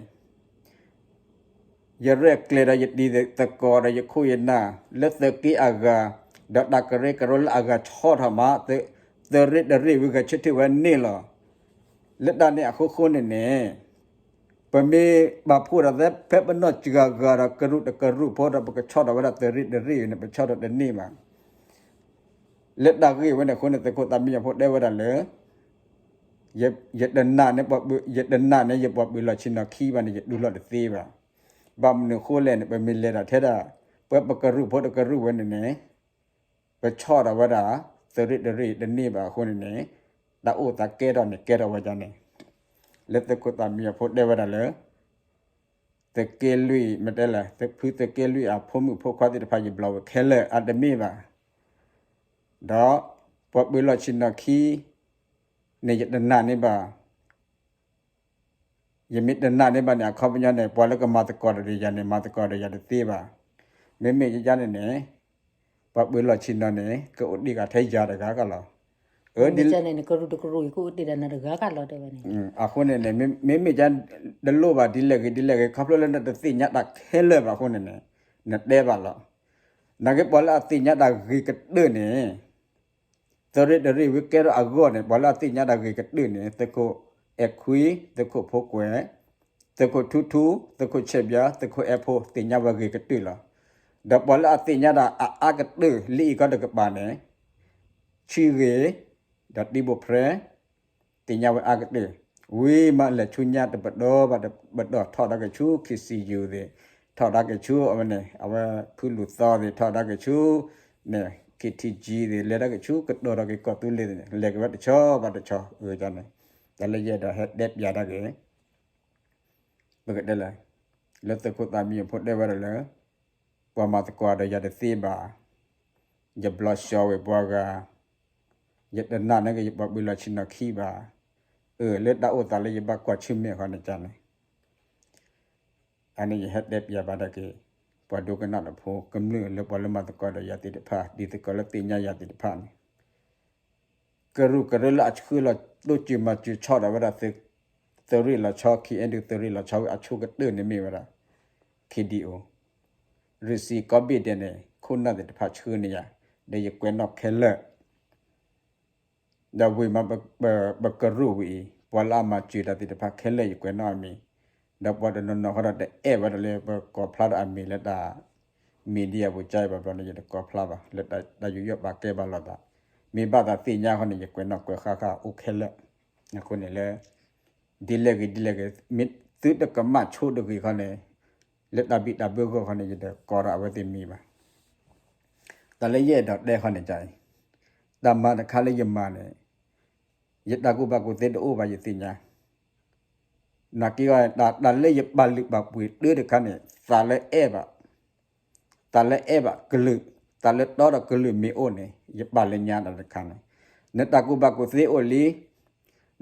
ယရဲၣ်ကျဲၤဒီးယတံၤသကိးဒီးယခိၣ်ယနၢ် လၢသုးက့အဂၤ, ဒီးတၢ်ကရၢကရိလၢအဂၤဆီၣ်ထီၣ်မး သုးရ့ၣ်တရ့ၣ်ဝဲဂဲၤဆၢထၢၣ်ဝဲန့ၣ်လီၤ. လၢတၢ်န့ၣ်အဃိဃိန့ၣ်န့ၣ် ပမ့ၢ်ဘၣ်ဖှိၣ်ဒီးဖဲပနီၢ်စှၤဂၤဒီးကရူၢ်တကရူၢ်ဖိဒီး ပကဆီၣ်ထီၣ်ဝဲဒၣ်သုးရ့ၣ်တရ့ၣ်န့ၣ် ပဆီၣ်ထီၣ်တန့ၢ်ဘၣ်. လၢတၢ်ဂ့ၢ်ဝဲန့ၣ်အဃိန့ၣ် သုးခိၣ်သးမံယီၤဖိတဲဝဲဒၣ်လၢ ယတနာ်န့ၣ် ယတနာ်န့ၣ် ယပှၤပၢၤလီၢ်ဆ့ၣ်နီၤခံဘၣ်န့ၣ် ယတူၢ်လိာ်တသ့ဘၣ်. ဘၣ်မနုၤဃိလဲၣ်န့ၣ် ပမ့ၢ်လဲၤဒၣ်ထဲဒၣ် ပပကရူၢ်ဖိတကရူၢ်ဝဲန့ၣ်န့ၣ် ပဆီၣ်ထီၣ်ဝဲဒၣ် သုးရ့ၣ်တရ့ၣ်တန့ၢ်ဘၣ်အဃိန့ၣ်န့ၣ် တၢ်အိၣ်သးကဲထီၣ်န့ၣ် ကဲထီၣ်ဝဲဒၣ်န့ၣ် လၢသုးခိၣ်သးမံယီၤဖိတဲဝဲဒၣ်လၢ သုးက့လွံၢ် မ့ၢ်တဲလဲၣ် ဖုသုးက့လွံၢ်အဖိမုၣ်ဖိခွါသ့ၣ်တဖၣ် ယဘျီဝဲခဲလၢာ်အတမ့ၢ်ဘၣ်. ဒီးပှၤပၢၤလီၢ်ဆ့ၣ်နီၤခံန့ၣ် ယတနာ်န့ၢ်ဘၣ် ယမ့ၢ်တနာ်န့ၢ်ဘၣ်န့ၣ် အခီပညီန့ၣ် ပှၤလၢကမၤသကိးဒီးယၤန့ၣ် မၤသကိးဒီးယၤတသ့ဘၣ်. မ့မ့ၢ်ယၤန့ၣ်န့ၣ် ပှၤပၢၤလီၢ်ဆ့ၣ်နီၤန့ၣ် ကအိၣ်တ့ၢ်ဂၤထဲယၤတဂၤကလီၤ. အၢ ဒ်န့ၣ် ကရူၢ်တကရူၢ်အံၤ ကအိၣ်တ့ၢ်ဒီးနၤတဂၤကလီၤတဲဝဲန့ၣ်. အဃိန့ၣ်န့ၣ် မ့မ့ၢ်ယၤ တလိၣ်ဘၣ်ဒ်လဲၣ်ဂ့ၤဒ်လဲၣ်ဂ့ၤ ခီဖျိလၢနတသ့ၣ်ညါတၢ်ခဲလၢာ်ဘၣ်အဃိန့ၣ်န့ၣ် နတဲဘၣ်လီၤ. နာ်က့ပှၤလၢအသ့ၣ်ညါတၢ်ဂ့ၤကတၢၢ်န့ၣ် သုးရ့ၣ်တရ့ၣ်ဝဲကဲထီၣ်အဂီၢ်န့ၣ် ပှၤလၢအသ့ၣ်ညါတၢ်ဂ့ၤကတၢၢ်န့ၣ် သုးခိၣ်အဲၣ်ခွံ, သုးခိၣ်ဖိကွဲး, သုးခိၣ်ထူထူ, သုးခိၣ်ဆဲးဘျါ, သုးခိၣ်အဲၣ်ဖိ သ့ၣ်ညါဝဲဂ့ၤကတၢၢ်လီၤ. ဒီးပှၤလၢအသ့ၣ်ညါတၢ်အအါကတၢၢ်လၢအံၤကီးတကပၤန့ၣ် ဆံဂ့ၤ, ဒီးတံဘိၣ်ဖရဲ သ့ၣ်ညါဝဲအါကတၢၢ်, ဝံၤမးလဲၤဆူညါတပတီၢ်ဘၣ်တပတီၢ် ထီၣ်ဒၣ်က့ၤဆူ ခ့စံယူၤသ့ၣ်, ထီၣ်ဒၣ်က့ၤဆူအဝဲန့ၣ် အဝဲဖုလူၤသီသ့ၣ် ထီၣ်ဒၣ်က့ၤဆူန့ၣ် ခ့ထံကၠံသ့ၣ် လဲၤဒၣ်က့ၤဆူကတီၢ်ဒီးက့ၤကီၢ်သူလ့ၤသ့ၣ်န့ၣ် လဲၤက့ၤဝဲတဆီဘၣ်တဆီ အၢန့ၣ် တၢ်လၢယအဲၣ်ဒိးဟဲတဲပၠးတၢ်က့ၤ ပကတဲလဲၣ်, လၢသုးခိၣ်သးမံအဖိတဲဝဲဒၣ်လၢ ပှၤမၤသကိးဒီးယၤတသ့ဘၣ်, ယဘျီစီၤဝဲပှၤဂၤ, ယတနာ်န့ၢ်က့ၤယပှၤဘုလီၤဆ့ၣ်နီၤခံဘၣ်, အၢ လၢတၢ်အိၣ်သးလၢယဘၣ်ကွၢ်ဆၢၣ်မဲာ်ဃီန့ၣ်န့ၣ်, အန့ၣ်ယဟဲတဲပၠးဘၣ်တၢ်က့ၤ ပှၤဒိကနၣ်တၢ်ဖိ ကမျၢၢ်လၢပှၤလၢမၤသကိးဒီးယၤသ့ၣ်တဖၣ် ဒ်သကိးလၢသ့ၣ်ညါယၤသ့ၣ်တဖၣ်န့ၣ် ကရူၢ်ကရၢလၢအဆှၢလီၤသိစၢၤမၤစၢၤဆီၣ်ဒီးဝဲဒၣ် သုးရ့ၣ်လီၤဆီ ခံအဲၣ်ဒုး သုးရ့ၣ်လီၤဆီဝဲအဆိကတၢၢ်န့ၣ်မ့ၢ်ဝဲဒၣ် ခံဒံၣ်အိၣ်, ရံးစံးကီးဘ့ၣ်ဒဲးန့ၣ် ခိၣ်နၢ်သ့ၣ်တဖၣ်ဆှၢန့ၢ်ယၤ, ဒီးယကွဲးနီၣ်ခဲလၢာ် ဒီးဝံၤမး ပကရူၢ်ဝံၤအံၤ ပှၤလၢအမၤစၢၤတၢ်သ့ၣ်တဖၣ်ခဲလၢာ်ယကွဲးနီၣ်အမံၤ, ဒီးပှၤတနီၤနီၤဃီဒီးတအဲၣ်ဝဲဒၣ်လၢပကိးဖျါဒီးအမံၤလၢတၢ် media ပူၤကါအံၤဘၣ်ဘျီန့ၣ် ယတကိးဖျါဘၣ် လၢတၢ်ယူးယီၣ်ပာ်ကဲဘၣ်လိာ်သး, မ့ၢ်ဘၣ်သးသ့ၣ်ညါဃီန့ၣ် ယကွဲးနီၣ်ကွဲးဃါဃါအိၣ်ခဲလၢာ်, အဃိန့ၣ်လၢ ဒ်လဲၣ်ဂ့ၤဒ်လဲၣ်ဂ့ၤ မ့ၢ်သုတကမၣ်ဆိတဂ့ၤဃီန့ၣ် လၢတၢ်ဘံၣ်တၢ်ဘၢဂီၢ်ဃီန့ၣ် ယတကိးဒီးအဝဲသ့ၣ်မံၤဘၣ်. တၢ်လၢယအဲၣ်ဒိးတဲဃီန့ၣ်အံၤ, တၢ်မၤတခါလၢယမၤန့ၣ် ယတၢ်ကူၣ်ဘၣ်ကူၣ်သ့တအိၣ်ဘၣ် ယသ့ၣ်ညါ. နာ်က့ဂီၢ် တၢ်လၢယပာ်လုၢ်ပာ်ပှ့ၤတၢ်တခါန့ၣ် သးလၢအဲၣ်ဘၣ်, သးလၢအဲၣ်ဘၣ်ကလုာ်, သးလၢတီဒီးကလုာ်မ့ၢ်အိၣ်န့ၣ် ယပာ်လၢညါတၢ်တခါန့ၣ်. နတၢ်ကူၣ်ဘၣ်ကူၣ်သ့အိၣ်လံ,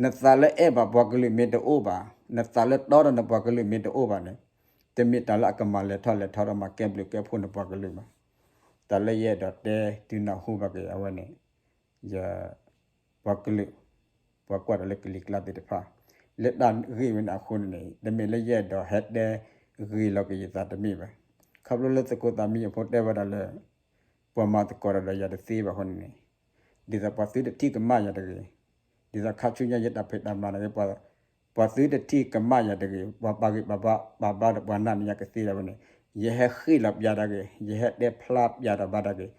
နသးလၢအဲၣ်ဘၣ်ပှၤကလုာ်မ့ၢ်တအိၣ်ဘၣ်, နသးလၢတီဒီးနပှၤကလုာ်မ့ၢ်တအိၣ်ဘၣ်န့ၣ်, တမ့ၢ်တၢ်လၢအကမၤလဲၤထီၣ်လဲၤထီဒီးမၤကဲဘျုးကဲဖှိၣ်နပှၤကလုာ်ဘၣ်. တၢ်လၢယအဲၣ်ဒိးတဲတုၤနၢ်ဟူဘၣ်က့ၤအဝဲန့ၣ် ယ ပှၤကလုာ်, ပှၤကွၢ်တၢ်လၢကလံၤကျါသ့ၣ်တဖၣ်, လၢတၢ်ဂ့ၢ်ဝဲန့ၣ်အဃိန့ၣ်န့ၣ် တမ့ၢ်လၢယအဲၣ်ဒိးဟဲတဲဂ့ၤလီၤက့ၤယသးတမ့ၢ်ဘၣ်. ခီဖျိလၢသုးခိၣ်သးမံယီၤဖိတဲဝဲဒၣ်လၢ ပှၤမၤသကိးတၢ်ဒီးယၤတသ့ဘၣ်အဃိန့ၣ်န့ၣ်, ဒ်သိးပှၤသုတထံၣ်ကမၣ်ယၤတဂ့ၤ, ဒ်သိးခါဆူညါယတၢ်ဖံးတၢ်မၤန့ၣ် ပှၤသုတထံၣ်ကမၣ်ယၤတဂ့ၤ, ပှၤပာ်ဂံၢ်ပာ်ဘါ, ပာ်ဘါဒီးပှၤနာ်န့ၢ်ယၤကသ့ဒၣ်ဝဲန့ၣ်, ယဟဲဃ့ၢ်လီၤပျးတၢ်ဂ့ၤ, ယဟဲတဲဖျါပျးတၢ်ဘၣ်တၢ်ဂ့ၤ,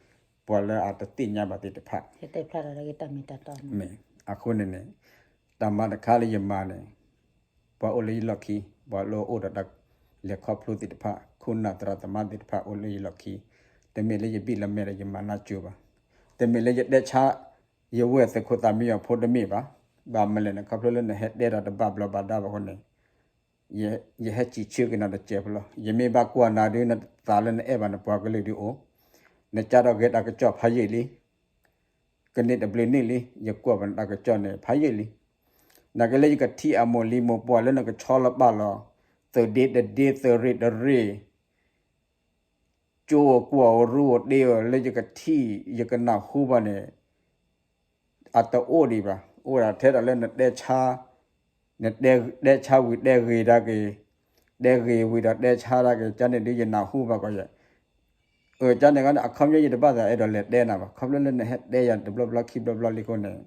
ပှၤလၢအတသ့ၣ်ညါဘၣ်သ့ၣ်တဖၣ် ဟဲတဲဖျါတၢ်လၢဂ့ၢ်တၢ်မ့ၢ်တၢ်တီန့ၣ်. အဃိန့ၣ်န့ၣ် တၢ်မၤတခါလၢယမၤန့ၣ် ပှၤအိၣ်လၢယလီၢ်ခံ, ပှၤလၢအအိၣ်ဒီးတၢ်လဲၤခီဖျိသ့ၣ်တဖၣ်, ခိၣ်နၢ်သရၣ်သမါသ့ၣ်တဖၣ်အိၣ်လၢယလီၢ်ခံ, တမ့ၢ်လၢယဘံၣ်လၢမဲာ်ဒီးယမၤနၢ်ကၠိဘၣ်. တမ့ၢ်လၢယတဲဆါ ယဝဲၢ်သုးခိၣ်သးမံယီၤဖိတမ့ၢ်ဘၣ်. ဘၣ်မလဲၣ်န့ၣ် ခီဖျိလၢနဟဲတဲတၢ်တဘၣ်ဘျီဘၣ်ဒါဘၣ်အဃိန့ၣ် ယဟဲစံးဆၢက့ၤနၤတစဲးဖိလီၤ. ယမ့ၢ်ဘၣ်ကွၢ်နၤဒုး နသးလၢနအဲၣ်ဘၣ်နပှၤကလုာ်ဒုးအိၣ်, နကၢ်ထီၣ်ဂဲၤတၢ်ကစီၣ်ဖးယံာ်လံ, ကန့ၢ်တဘျုးနံၣ်လံ, ယကွၢ်ဘၣ်နတၢ်ကစီၣ်န့ၣ် ဖးယံာ်လံ. နာ်က့လၢယကထံၣ်အမိၢ်လံမိၢ်ပှၢ်လၢနကဆီလီၤပာ်လီၤ, သုးဒ့တဒ့ သုးရ့ၣ်တရ့ၣ် ကၠိအကွၢ်အရူအတ့အီၤလၢယကထံၣ် ယကနၢ်ဟူဘၣ်န့ၣ် အတအိၣ်ဒံးဘၣ်. အိၣ်ဒၣ်ထဲဒၣ်လၢနတဲဆါ, နတဲဆါဝံၤတဲဂ့ၤတၢ်က့ၤ, တဲဂ့ၤဝံၤဒီးတဲဆါတၢ်က့ၤ, ကန့ၣ်ဒုးယနၢ်ဟူဘၣ်ကီးယဲ. အကန့ၣ်ခီန့ၣ် အခီပညီယတဘၣ်သးအဲၣ်ဒိးလဲၤတဲနၤဘၣ်. ခီဖျိလၢနဟဲတဲယၤတဘျီဘျီခံဘျီဘျီလံအဃိန့ၣ်,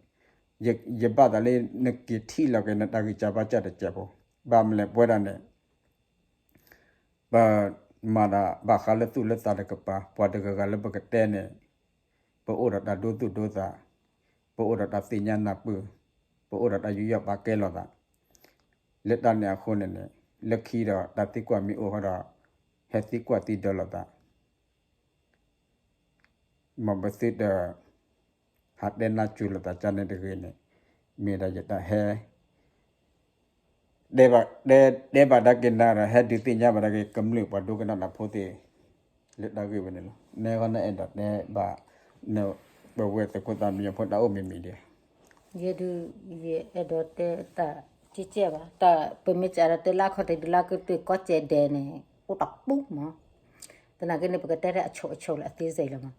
ယဘၣ်သးလၢနက့ၤထံၣ်လီၤက့ၤနတၢ်ဂံၢ်စၢ်ဘါစၢ်တစဲးဖိ, ဘၣ်မလဲၣ်ပဝဲဒၣ်န့ၣ် ပမၤတၢ်ဘၣ်ဃးလၢသူၣ်လၢသးတကပၤ, ပှၤတဂၤဂၤလၢပကတဲန့ၣ်, ပအိၣ်ဒီးတၢ်ဒိသူၣ်ဒိသး, ပအိၣ်ဒီးတၢ်သ့ၣ်ညါနၢ်ပၢၢ်, ပအိၣ်ဒီးတၢ်ယူးယီၣ်ပာ်ကဲလိာ်သး, လၢတၢ်န့ၣ်အဃိန့ၣ်န့ၣ်, လၢခံဒီးတၢ်သံကွၢ်မ့ၢ်အိၣ်ဃီဒီး, ဟဲသံကွၢ်သံဒၢးလိာ်သး မ်ပသုတ ဟးတဲနၢ်စူၤလိာ်သးကန့ၣ်တဂ့ၤန့ၣ်, မ့ၢ်ဒၣ်ယတၢ်ဟဲ တဲဘၣ်, တဲ, တဲဘၣ်ဒါက့ၤနၤဒီး ဟဲဒုးသ့ၣ်ညါဘၣ်ဒါက့ၤ ကမျၢၢ်ပှၤဒိကနၣ်တၢ်ဖိသ့ၣ် လၢတၢ်ဂ့ၢ်ဝဲန့ၣ်လီၤ. နဂီၢ်နအဲၣ်ဒိးတဲဘၣ် ပဝဲသုးခိၣ်သးမံယီၤဖိတၢ်အိၣ်မံၤမံၤဒံး. ယဲဒုး ယအဲၣ်ဒိးတဲတၢ်ကဲကဲဘၣ်, တၢ်ပမ့ၢ်စးဒီးတဲလၢအခီၣ်ထံးဒုးလၢကတၢၢ်ကီၢ်စဲးဒဲးန့ၣ် အိၣ်တပူၤမး, သနာ်က့န့ၣ် ပကတဲထဲအဆိးအဆိးလၢအသ့စဲးလီၤမး.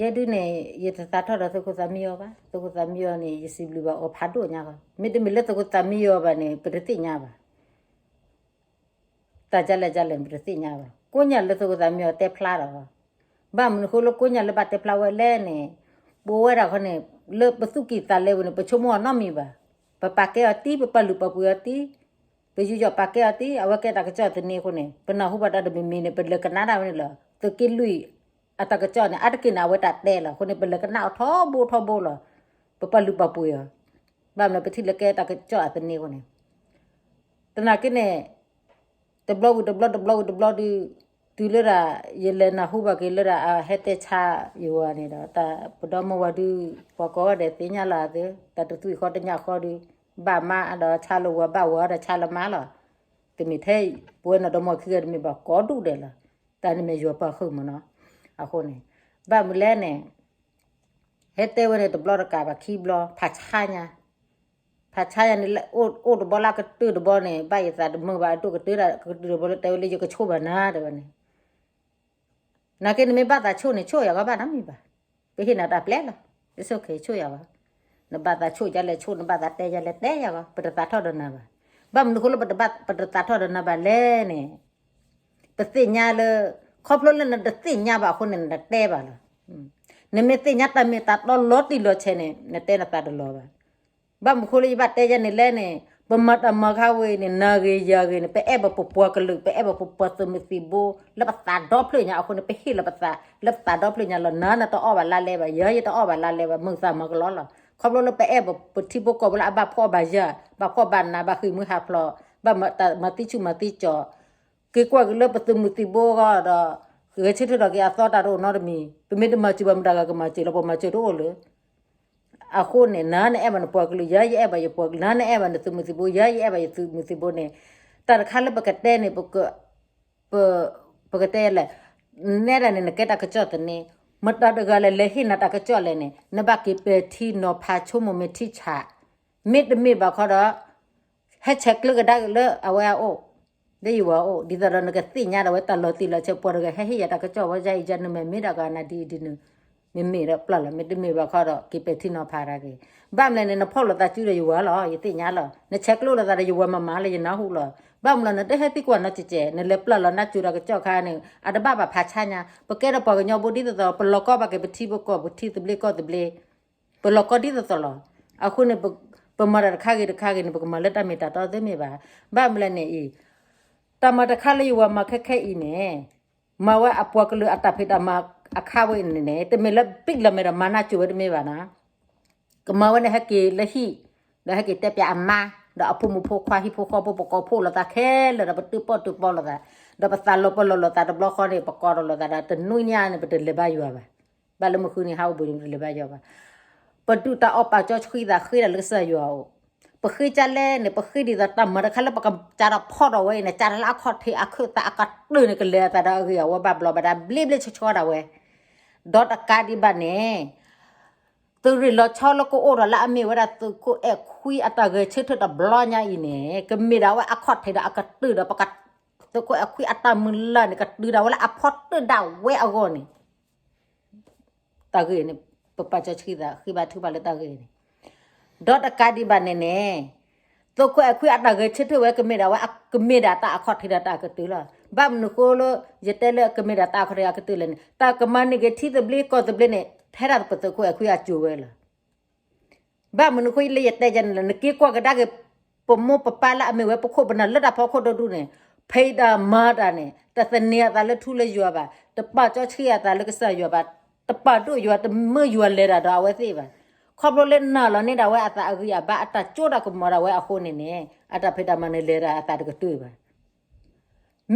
ယဲဒုးန့ၣ် ယတသးထီၣ်ဒီးသုးခိၣ်သးမံယီၤဘၣ်, သုးခိၣ်သးမံယီၤန့ၣ် ယစံးဘျုးဘၣ်အီၤဖးဒိၣ်ညါလီၤ. မ့တမ့ၢ်လၢသုးခိၣ်သးမံယီၤဘၣ်န့ၣ် ပတသ့ၣ်ညါဘၣ်. တၢ်ဒ်လဲၣ်ဒ်လဲၣ်န့ၣ် ပတသ့ၣ်ညါဘၣ်. ကိးညါလၢသုးခိၣ်သးမံယီၤတဲဖျါဒီး, ဘၣ်မနုၤဃိလၢကိးညါလၢဘၣ်တဲဖျါဝဲလဲၣ်န့ၣ်, ပဝဲဒၣ်ဃီန့ၣ် လၢပသူၣ်ကံၢ်သးလဲပူၤန့ၣ် ပဆိကမိၣ်အီၤနီတမံၤဘၣ်. ပပာ်ကဲအီၤတံၢ် ပပာ်လုၢ်ပာ်ပှ့ၤအီၤတံၢ် ပယူးယီၣ်ပာ်ကဲအီၤတံၢ် အဝဲကဲတၢ်ကစီၣ်သန့အဃိန့ၣ် ပနၢ်ဟူဘၣ်တၢ်တမံၤမံၤန့ၣ် ပလဲၤကနၣ်ဒၣ်ဝဲန့ၣ်လီၤ. သုးက့လွံၢ်အတၢ်ကစီၣ်န့ၣ် အါတက့ၢ်န့ၣ် အဝဲတၢ်တဲလီၤ. အဃိန့ၣ် ပလဲၤကနၣ်အီၤထီဘိထီဘိလီၤ. ပပာ်လုၢ်ပာ်ပှ့ၤအီၤ, ဘၣ်မနုၤ ပထံၣ်လၢကဲတၢ်ကစီၣ်အသန့အဃိန့ၣ် သနာ်က့န့ၣ် တဘျီဝံၤတဘျီ တဘျီဝံၤတဘျီဒီး တုၤလၢဒၣ် ယလဲၤနၢ်ဟူဘၣ်က့ၤလၢဒၣ်အဟဲတဲဆါယဝၤန့ၣ်ဒီး တၢ်ပဒီမါဝၤဒုး ပှၤကိးဂၤဒဲးသ့ၣ်ညါလီၤအသး တၢ်တသွံၣ်ဃီတညၣ်ဃီဒီး ဘၣ်မါဒီးဆါလၢဝၤ ဘၣ်ဝၤဒီးဆါလၢမါလီၤ. တမ့ၢ်ထဲပဝဲနဒီမါဝၤခံဂၤတမ့ၢ်ဘၣ် ကိးဒူၣ်ဒဲးလီၤ. တၢ်န့ၣ်မ့ၢ်ယွၤပာ်ဃုာ်မးနီၤ. အဃိန့ၣ် ဘၣ်မနုၤလဲၣ်န့ၣ် ဟဲတဲဝဲန့ၣ် တဘျီတကးဘၣ်ခံဘျီ ဖးဆါညါ ဖးဆါညါန့ၣ် အိၣ်တဘျီလၢကတၢၢ်တဘျီန့ၣ် ဘၣ်ယသးတမုာ်ဘၣ် ဒိၣ်ကတၢၢ်ဒၣ်ကတၢၢ်တဘျီလၢတဲဝဲလၢ ယကဆိၣ်ဘၣ်နၤတဲဝဲန့ၣ် နာ်က့နမ့ၢ်ဘၣ်သးဆိၣ်န့ၣ် ဆိၣ်ယၤဂီၢ်ဘၣ်နီတမံၤဘၣ်. ပဟ့ၣ်နၤတၢ်ပျဲလီၤ. ဆိၣ်ယၤဂီၢ်. နဘၣ်သးဆိၣ်ဒ်လဲၣ်ဆိၣ် နဘၣ်သးတဲဒ်လဲၣ်တဲယၤဂီၢ် ပတသးထီၣ်ဒီးနၤဘၣ်. ဘၣ်မနုၤဃိလၢပတသးထီၣ်ဒီးနၤဘၣ်လဲၣ်န့ၣ် ပသ့ၣ်ညါလၢ ခီဖျိလၢနတသ့ၣ်ညါဘၣ်အဃိန့ၣ် နတတဲဘၣ်လီၤ. နမ့ၢ်သ့ၣ်ညါတၢ်မ့ၢ်တၢ်တီလီၤတံၢ်လီၤဆဲးန့ၣ် နတဲနသးတလီၤဘၣ်. ဘၣ်မနုၤဃိလၢယဘၣ်တဲယၤန့ၣ်လဲၣ်န့ၣ် ပမၤတၢ်မၤခါဝဲအံၤန့ၣ် နၤဂ့ၤယၤဂ့ၤန့ၣ် ပအဲၣ်ဘၣ်ပပှၤကလုာ် ပအဲၣ်ဘၣ်ပပှၤသုးမုၢ်သံၣ်ဘိ လၢပသးဒီဖျၢၣ်ညါအဃိန့ၣ် ပဟ့ၣ်လီၤပသး လၢပသးဒီဖျၢၣ်ညါလီၤ. နၤနတအီၣ်ဘၣ်လါလဲဘၣ် ယၤယတအီၣ်ဘၣ်လါလဲဘၣ် မုာ်သးမၤကလီလီၤ. ခီဖျိလၢပအဲၣ်ဘၣ်ပထံဖိကီၢ်ဖိလၢအဘၣ်ဖှီၣ်ဘၣ်ယာ် ဘၣ်ဖှီၣ်ဘၣ်နး ဘၣ်ဃ့ၢ်မှံဟးဖျိး ဘၣ်မၤသံဆူၣ်မၤသံကၠီၤ က့ၤကွၢ်က့ၤလၢပသုးမုၢ်သံၣ်ဘိအဂီၢ်ဒီး ဂဲၤဆၢထၢၣ်ထီၣ်က့ၤအသီတၢ်တအိၣ်နီတမံၤ, ပမ့ၢ်တမၤစၢၤဘၣ်မတၤဂၤကမၤစၢၤလီၤ, ပမၤစၢၤတအိၣ်လၢ အဃိန့ၣ် နၤနအဲၣ်ဘၣ်နပှၤကလုာ်, ယၤယအဲၣ်ဘၣ်ယပှၤကလုာ်, နၤနအဲၣ်ဘၣ်နသုးမုၢ်သံၣ်ဘိ, ယၤယအဲၣ်ဘၣ်ယသုးမုၢ်သံၣ်ဘိန့ၣ်, တၢ်တခါလၢပကတဲန့ၣ် ပ ပကတဲလဲၣ်, နဲဒၣ်န့ၣ် နကဲတၢ်ကစီၣ်သန့, မတၤတဂၤလဲၣ် လဲၤဟ့ၣ်နၤတၢ်ကစီၣ်လဲၣ်န့ၣ် နဘၣ်က့ၤပဲာ်ထံနီၤဖး ဆိကမိၣ်မ့ၢ်ထံဆး, မ့တမ့ၢ်ဘၣ်ခီဒီး ဟဲဆဲးကျၢကဒါက့ၤလၢအဝဲအအိၣ်, လၢယဝၤအိၣ်, ဒ်သိးဒီးနကသ့ၣ်ညါဒၣ်ဝဲတၢ်လီၤတံၢ်လီၤဆဲး, ပှၤတဂၤဟဲဟ့ၣ်ယၤတၢ်ကစီၣ်ဝဲ ယၤအံၤယၤနမဲာ်မ့ၢ်ဒၣ်ကနၤဒ်အံၤဒ်နုၤ, မ့မ့ၢ်ဒီးပျၢ်လီၤ, မ့တမ့ၢ်ဘၣ်ခီဒီး က့ၤပဲာ်ထံနီၤဖးတၢ်က့ၤ, ဘၣ်မလဲၣ်န့ၣ် နဖီၣ်လိာ်သးစုဒီးယဝၤလီၤ, ယသ့ၣ်ညါလီၤ, နဆဲးကျၢလိာ်သးဒီးယဝၤမၤမၤလၢယနၢ်ဟူလီၤ, ဘၣ်မနုၤနတဟဲသံကွၢ်နီတစဲး, နလဲၤပျၢ်လီၤနၤစၢၤတၢ်ကစီၣ်ခါန့ၣ် အတဘၣ်ဘၣ်ဖးဆါညါ, ပကဲထီၣ်ပှၤကညီဖိဒ်သိးသိး ပလီၤကီဘၣ်က့ၤပထံပကီၢ် ပထံသဘျ့ကီၢ်သဘျ့ ပလီၤကီဒ်သိးသိးလီၤ. အဃိန့ၣ် ပမၤတၢ်တခါဂ့ၤတခါဂ့ၤန့ၣ် ပကမၤလၢတၢ်မ့ၢ်တၢ်တီသ့မ့ၢ်ဘၣ်. ဘၣ်မနုၤလဲၣ်န့ၣ်အံၤ, တၢ်မၤတခါလၢယဝၤမၤခဲခဲအံၤန့ၣ်, မၤဝဲအပှၤကလုာ်အတၢ်ဖံးတၢ်မၤအခါဝဲအံၤန့ၣ်န့ၣ် တမ့ၢ်လၢဘံၣ်လီၤမဲာ်ဒီးမၤနၢ်စၢၤဝဲတမ့ၢ်ဘၣ်နီၤ. ကမၤဝဲန့ၣ်ဟဲက့ၤလၢဟံၣ်, ဒီးဟဲက့ၤတဲပၠးအမါ, ဒီးအဖိမုၣ်ဖိခွါ ဟံၣ်ဖိဃီဖိ ပကိးဖှိၣ်လိာ်သးခဲလၢာ်ဒီး ပတုာ်ပီၣ်တုာ်ပီလိာ်သး, ဒီးပသးလီၤပလီၢ်လိာ်သးတဘျီဃီန့ၣ် ပကိးထီၣ်လိာ်သးဒီး တနွံညါန့ၣ် ပတလဲၤဘါယွၤဘၣ်. ဘၣ်လၢမုၢ်ဃုနံၤဟးအိၣ်ဘှံးန့ၣ် ပတလဲၤဘါယွၤဘၣ်. ပဒုၣ်တၢ်အီၣ်ပာ်စီဆှံသးဃ့တၢ်လၢကစၢ်ယွၤအအိၣ်, ပဃ့ကလဲၣ်န့ၣ် ပဃ့ဒ်သိးတၢ်မၤတခါလၢပကစးထီၣ်ဖီၣ်ထီၣ်ဝဲအံၤန့ၣ် စးထီၣ်လၢအခီၣ်ထံးအခၢၣ်သးအကတၢၢ်န့ၣ် ကလဲၤအသးဒီးအဂ့ၢ်အဝီဘၣ်ဘျီဘၣ်ဒၣ် ဘျ့ဘျ့ဆှီဆှီဒၣ်ဝဲ. ဒီးတကးဒံးဘၣ်န့ၣ် သုးရ့ၣ်လီၤဆီလၢကအိၣ်ဒီးလၢအမ့ၢ်ဝဲဒၣ်သုးခိၣ်အဲၣ်ခွံအတၢ်ဂဲၤဆၢထၢၣ်တဘျီညါအံၤန့ၣ် ကမ့ၢ်ဒၣ်ဝဲအခီၣ်ထံးဒီးအကတၢၢ်ဒီး ပက သုးခိၣ်အဲၣ်ခွံအတၢ်မုၢ်လၢ်န့ၣ် ကတုၤဒၣ်ဝဲလၢအဖီတၢၣ်ဒၣ်ဝဲအဂီၢ်န့ၣ် တၢ်ဂ့ၢ်န့ၣ် ပပာ်စီဆှံသး ဃ့ဘါထုကဖၣ်လၢတၢ်ဂ့ၢ်န့ၣ်, ဒီးတကးဒံးဘၣ်န့ၣ်န့ၣ် သုးခိၣ်အဲၣ်ခွံအတၢ်ဂဲၤဆၢထၢၣ်ဝဲ ကမ့ၢ်ဒၣ်ဝဲ ကမ့ၢ်ဒၣ်တၢ်အခီၣ်ထံးဒီးတၢ်အကတၢၢ်လီၤ. ဘၣ်မနုၤဃိလၢ ယတဲလၢကမ့ၢ်ဒၣ်တၢ်အခီၣ်ထံးအကတၢၢ်လဲၣ်န့ၣ် တၢ်ကမၤန့ၢ်က့ၤထံသဘျ့ကီၢ်သဘျ့န့ၣ် ထဲဒၣ်ပသုးခိၣ်အဲၣ်ခွံအစိၤဝဲလီၤ. ဘၣ်မနုၤဃိလၢယတဲယဲန့ၣ်လဲၣ် နက့ၤကွၢ်ကဒါက့ၤ ပမိၢ်ပပၢ်လၢအမ့ၢ်ဝဲပခိၣ်ပနၢ်လၢတၢ်ဖီခိၣ်တဒူၣ်န့ၣ် ဖံးတၢ်မၤတၢ်န့ၣ် တသန့ၤအသးလၢထူလၢယွၤဘၣ်, တပာ်စီဆှံအသးလၢကစၢ်ယွၤဘၣ်, တပာ်ဒိၣ်ယွၤ တမၢယွၤလဲၤတၢ်ဒီးအဝဲသ့ၣ်ဘၣ်. ခီဖျိလၢနာ်လီၤန့ၢ်ဒၣ်ဝဲအသးအဂံၢ်အဘါ အတၢ်စိတၢ်ကမီၤဒၣ်ဝဲအဃိန့ၣ်န့ၣ် အတၢ်ဖံးတၢ်မၤန့ၣ်လဲၤတၢ်အသးတကတၢၢ်ဘၣ်.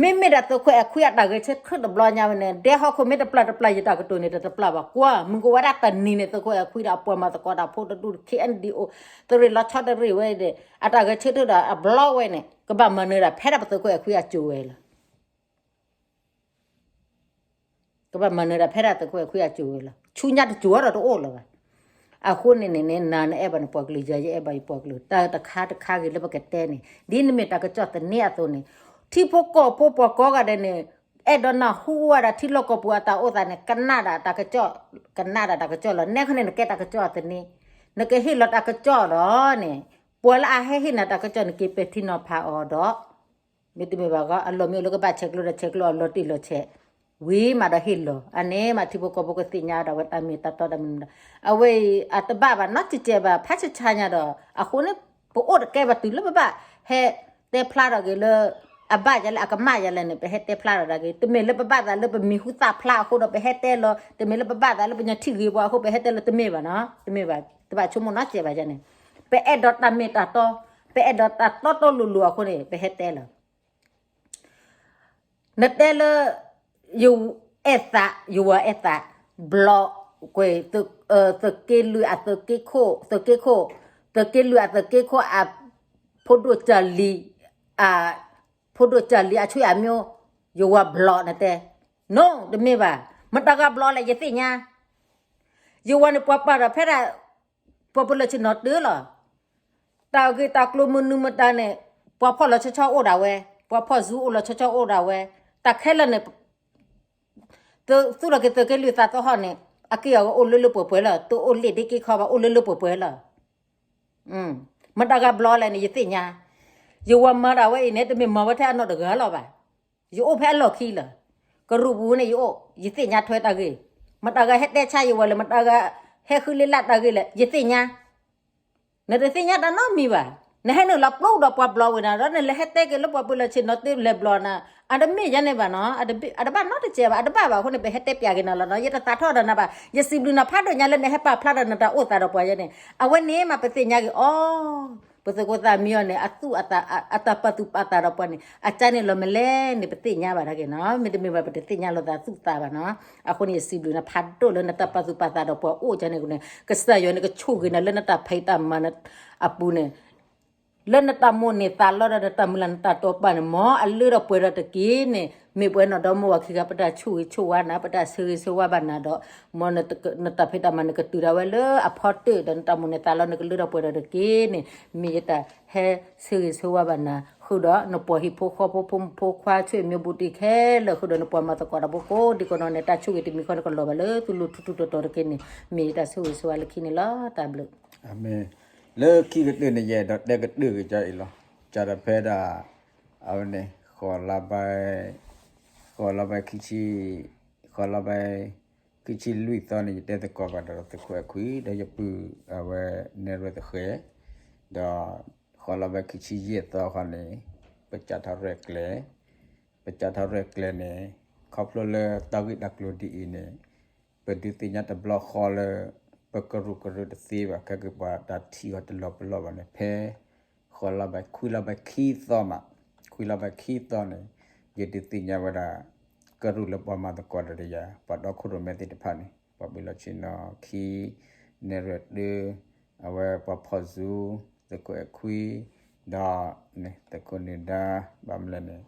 မ့မ့ၢ်ဒၣ်သုးခိၣ်အဲၣ်ခွံအတၢ်ဂဲၤဆၢထၢၣ်တဘျီညါဝဲန့ၣ် ဒဲဟီၣ်ခိၣ်မ့ၢ်တပျၢ်တပျၢ် ယတၢ်ကတိၤန့ၣ် တတပျၢ်ဘၣ်ကွၢ် မုၢ်ကဝဲဒၣ်တနံၤန့ၣ် သုးခိၣ်အဲၣ်ခွံဒီးအပှၤမၤသကိးတၢ်ဖိတဒူၣ် ခဲအံၤဒံးအိၣ် သုးရ့ၣ်လီၤဆီတရ့ၣ်ဝဲဒီး အတၢ်ဂဲၤဆၢထၢၣ်ဒီးအဘျီဝဲန့ၣ် ကဘၣ်မၤနၢၤဒၣ်ဖဲဒၣ်ပသုးခိၣ်အဲၣ်ခွံအစိၤဝဲလီၤ. ကဘၣ်မၤနၢၤဒၣ်ဖဲဒၣ်သုးခိၣ်အဲၣ်ခွံအစိၤဝဲလီၤ. ဆူညါတစိၤဒီးတအိၣ်လၢၤဘၣ်. အဃိန့ၣ်န့ၣ်န့ၣ် နၤနအဲၣ်ဘၣ်နပှၤကလုာ် ယၤယအဲၣ်ဘၣ်ယပှၤကလုာ် တၢ်တခါတခါဂ့ၤလၢပကတဲန့ၣ် ဒ်နမ့ၢ်တၢ်ကစီၣ်သန့အသိးန့ၣ် ထံဖိကီၢ်ဖိပှၤကိးဂၤဒဲးန့ၣ် အဲၣ်ဒိးနၢ်ဟူဝဲဒၣ်ထံလီၢ်ကီၢ်ပူၤအတၢ်အိၣ်သးန့ၣ် ကနၣ်ဒၣ်တၢ်ကစီၣ်, ကနၣ်ဒၣ်တၢ်ကစီၣ်လီၤ. နဲခီန့ၣ် နကဲတၢ်ကစီၣ်အသန့, နကဟ့ၣ်လီၤတၢ်ကစီၣ်ဒီးန့ၣ် ပှၤလၢအဟဲဟ့ၣ်နၤတၢ်ကစီၣ်န့ၣ် က့ၤပဲာ်ထံနီၤဖးအီၤဒီး မ့တမ့ၢ်ဘၣ်ဂီၢ် အလီၢ်မ့ၢ်အိၣ်လၢကဘၣ်ဆဲးကျိးဒီးဆဲးကျိးအီၤ လီၤတံၢ်လီၤဆဲး ဝံၤမးဒီးဟ့ၣ်လီၤ. အန့ၣ်မးထံဖိကီၢ်ဖိကသ့ၣ်ညါဒီးဝဲတၢ်မ့ၢ်တၢ်တီတၢ်မနုၤမတၤ. အဝဲအံၤအတဘၣ်ဘၣ်နီတစဲးဘၣ် ဖးဆါဆါညါဒီး အဃိန့ၣ် ပအိၣ်တကဲဘၣ်တုၤလၢပဘၣ်ဟဲတဲဖျါထီၣ်က့ၤလၢ အဘၣ်ယၤလဲၣ် အကမၣ်ယၤလဲၣ်န့ၣ် ပဟဲတဲဖျါထီၣ်ဒၣ်က့ၤ တမ့ၢ်လၢပဘၣ်သးလၢပမံၤဟူသၣ်ဖျါအဃိဒီးပဟဲတဲလီၤ တမ့ၢ်လၢပဘၣ်သးလၢပညီထံၣ်ဂ့ၤပှၤအဃိ ပဟဲတဲလီၤတမ့ၢ်ဘၣ်နီၤ တမ့ၢ်ဘၣ် တဘၣ်ဆိကမိၣ်နီတစဲးဘၣ်ယၤန့ၣ် ပအဲၣ်ဒိးတၢ်မ့ၢ်တၢ်တီ ပအဲၣ်ဒိးတၢ်တီတီလိၤလိၤအဃိန့ၣ် ပဟဲတဲလီၤ နတဲလၢ ယအဲၣ်သး ယဝၤအဲၣ်သး ဘျီ ကွဲး သုးက့လွံၢ်အသုးက့ခိၣ် သုးက့ခိၣ် သုးက့လွံၢ်အသုးက့ခိၣ်အ ဖိဒိၣ်ကၢ်လံၤ အ ဖိဒိၣ်ကၢ်လံၤအဆွေအမျိုး ယဝၤဘျီနတဲ no တမ့ၢ်ဘၣ် မတၤဂၤဘျီလဲၣ် ယသ့ၣ်ညါ ယဝၤန့ၣ်ပှၤပာ်ဒီးဖဲဒၣ် ပှၤပလၢၢ်ဆ့ၣ်နီၤတၢလီၤ တၢ်ဂ့ၢ်တၢ်ကျိၤမနုၤမတၤန့ၣ် ပှၤဖီၣ်လီၤဆီဆီအိၣ်ဒၣ်ဝဲ ပှၤဖီၣ် Zoom အိၣ်လီၤဆီဆီအိၣ်ဒၣ်ဝဲ တၢ်ခဲလၢာ်န့ၣ် သုးလီၤက့ၤသုးက့လွံၢ်သးသဟီၣ်န့ၣ် အက့ၢ်အဂီၤအိၣ်လၢလၢပှဲၤပှဲၤလီၤ တအိၣ်လ့ၣ်ဒ့က့ခီဘၣ် အိၣ်လၢလၢပှဲၤပှဲၤလီၤ မတၤဂၤဘျီလဲၣ်န့ၣ် ယသ့ၣ်ညါ ယဝၤမၤဒၣ်ဝဲအံၤန့ၣ် တမ့ၢ်မၤဝဲထဲအနီၢ်တဂၤလီၤဘၣ် ယအိၣ်ဖဲအလီၢ်ခံလီၤ ကရူၢ်ပူၤန့ၣ်ယအိၣ် ယသ့ၣ်ညါထွဲတၢ်ဂ့ၢ် မတၤဂၤဟဲတဲဆါယဝၤလဲၣ် မတၤဂၤဟဲဃုလ့လၢတၢ်ဂ့ၢ်လဲၣ် ယသ့ၣ်ညါ နတသ့ၣ်ညါတၢ်နီတမံၤဘၣ် နဟဲနုာ်လီၤပျိဒီးပှၤဘျီဝဲနၤဒီး နလဲၤဟဲတဲက့ၤလၢပှၤပလၢၢ်ဆ့ၣ်နီၤတၢလဲၤဘျီနၤ အတမ့ၢ်ယဲန့ၣ်ဘၣ်နီၤ အတဘၣ်နီတစဲးဘၣ် အတဘၣ်ဘၣ်အဃိန့ၣ် ပဟဲတဲပၠးက့ၤနၤလီၤနီၤ ယတသးထီၣ်ဒီးနၤဘၣ် ယစံးဘျုးနၤဖးဒိၣ်ညါလၢနဟဲပာ်ဖျါဒီးနတၢ်အိၣ်သးဒီးပှၤယဲန့ၣ် အဝဲန့ၣ်မးပသ့ၣ်ညါက့ၤအီၤ ပသုးခိၣ်သးမံအီၤန့ၣ် အသူၣ်အသး အတၢ်ပာ်သူၣ်ပာ်သးဒီးပှၤန့ၣ် အကၢ်န့ၣ်လီၤမလဲၣ်န့ၣ် ပသ့ၣ်ညါဘၣ်တၢ်က့ၤနီၤ, မ့တမ့ၢ်ဘၣ် ပတသ့ၣ်ညါလိာ်သးသူၣ်သးဘၣ်နီၤ. အဃိန့ၣ် ယစံးဘျုးနၤဖးဒိၣ်လၢနတၢ်ပာ်သူၣ်ပာ်သးဒီးပှၤအိၣ်ကၢ်န့ၣ်န့ၣ် ကစၢ်ယွၤန့ၣ်ကဆိၣ်ဂ့ၤနၤလၢနတၢ်ဖံးတၢ်မၤအပူၤန့ၣ် လၢနတၢ်မိၣ်န့ၢ်သးလီဒီးနတၢ်မုၢ်လၢ်နတၢ်တိာ်ပာ်န့ၣ် မ်အလၢထီၣ်ပှဲၤထီၣ်တက့ၢ်န့ၣ် မ့ၢ်ပှဲၤနီၢ်ဒီမါဝၤခံဂၤ ပတၢ်ဆိၣ်ဂ့ၤဆိၣ်ဝါနၤ ပတၢ်ဆၢဂ့ၤဆၢဝါဘၣ်နၤဒီး မ်နတၢ်ဖံးတၢ်မၤန့ၣ်ကတုၤဒၣ်ဝဲလၢအဖီတၢၣ်ဒီးနတၢ်မိၣ်န့ၢ်သးလီန့ၣ်ကလၢထီၣ်ပှဲၤထီၣ်တက့ၢ်န့ၣ် မ့ၢ်ယတၢ်ဟဲဆၢဂ့ၤဆၢဝါဘၣ်နၤ ဃုာ်ဒီးနပှၤဟံၣ်ဖိဃီဖိ ဖိမုၣ်ဖိခွါ ဆွေမျိုးဘုန်းကြီးခဲလၢာ် ဃုာ်ဒီးနပှၤမၤသကိးတၢ်ဖိကိးဒံကိးနီၢ်န့ၣ် တၢ်ဆိၣ်ဂ့ၤတမံၤဃီန့ၣ်ကလီၤဘၣ်လၢသုလိၤထူထူတီတီတက့ၢ်န့ၣ် မ့ၢ်ယတၢ်ဆိၣ်ဂ့ၤဆိၣ်ဝါလၢခံန့ၣ်လီၤ. တၢ်ဘျုး လၢခံကတၢၢ်န့ၣ် ယအဲၣ်ဒိးတဲကတၢၢ်က့ၤကၠီအံၤလီၤ. ကၠီဒီးဖဲဒၣ် အဝဲန့ၣ် ဃီၤလါဘဲ ဃီၤလါဘဲခံဆံ ဃီၤလါဘဲ ခံဆံလွံၢ်သီန့ၣ် ယတဲသကိးဘၣ်ဒီးသုးခိၣ်အဲၣ်ခွံ ဒီးယပုၢ်အဝဲနဲၣ်ရွဲၣ်သဃဲၤ ဒီးဃီၤလါဘဲခံဆံယဲၢ်သီဃီန့ၣ် ပစးထီၣ်ရဲၣ်ကျဲၤ ပစးထီၣ်ရဲၣ်ကျဲၤန့ၣ် ခီဖျိလၢတၢ်ဂ့ၢ်တၢ်ကျိၤဒ်အံၤန့ၣ် ပဒုးသ့ၣ်ညါတဘျီဃီလၢ ပကရူၢ်ကရၢတသ့ဘၣ် ခဲက့ၤပှၤတၢ်ထံၣ်အီၤတလီၤပလီၢ်ဘၣ်န့ၣ် ဖဲ ဃီၤလါဘဲ ခွံလါဘဲခံသီမး ခွံလါဘဲခံသီန့ၣ် ယဒုးသ့ၣ်ညါဝဲဒၣ် ကရူၢ်လၢပှၤမၤသကိးတၢ်ဒီးယၤ ပှၤဒီခိၣ်ရိၣ်မဲသ့ၣ်တဖၣ်န့ၣ် ပှၤဘံၣ်လီၤဆ့ၣ်နီၤခံ နဲၣ်ရွဲၣ်တၢ အဝဲပှၤဖီၣ်စူၤ သုးခိၣ်အဲၣ်ခွံ ဒီး သုးခိၣ်နၢၤဒါ ဘၣ်မနုၤလဲၣ်န့ၣ်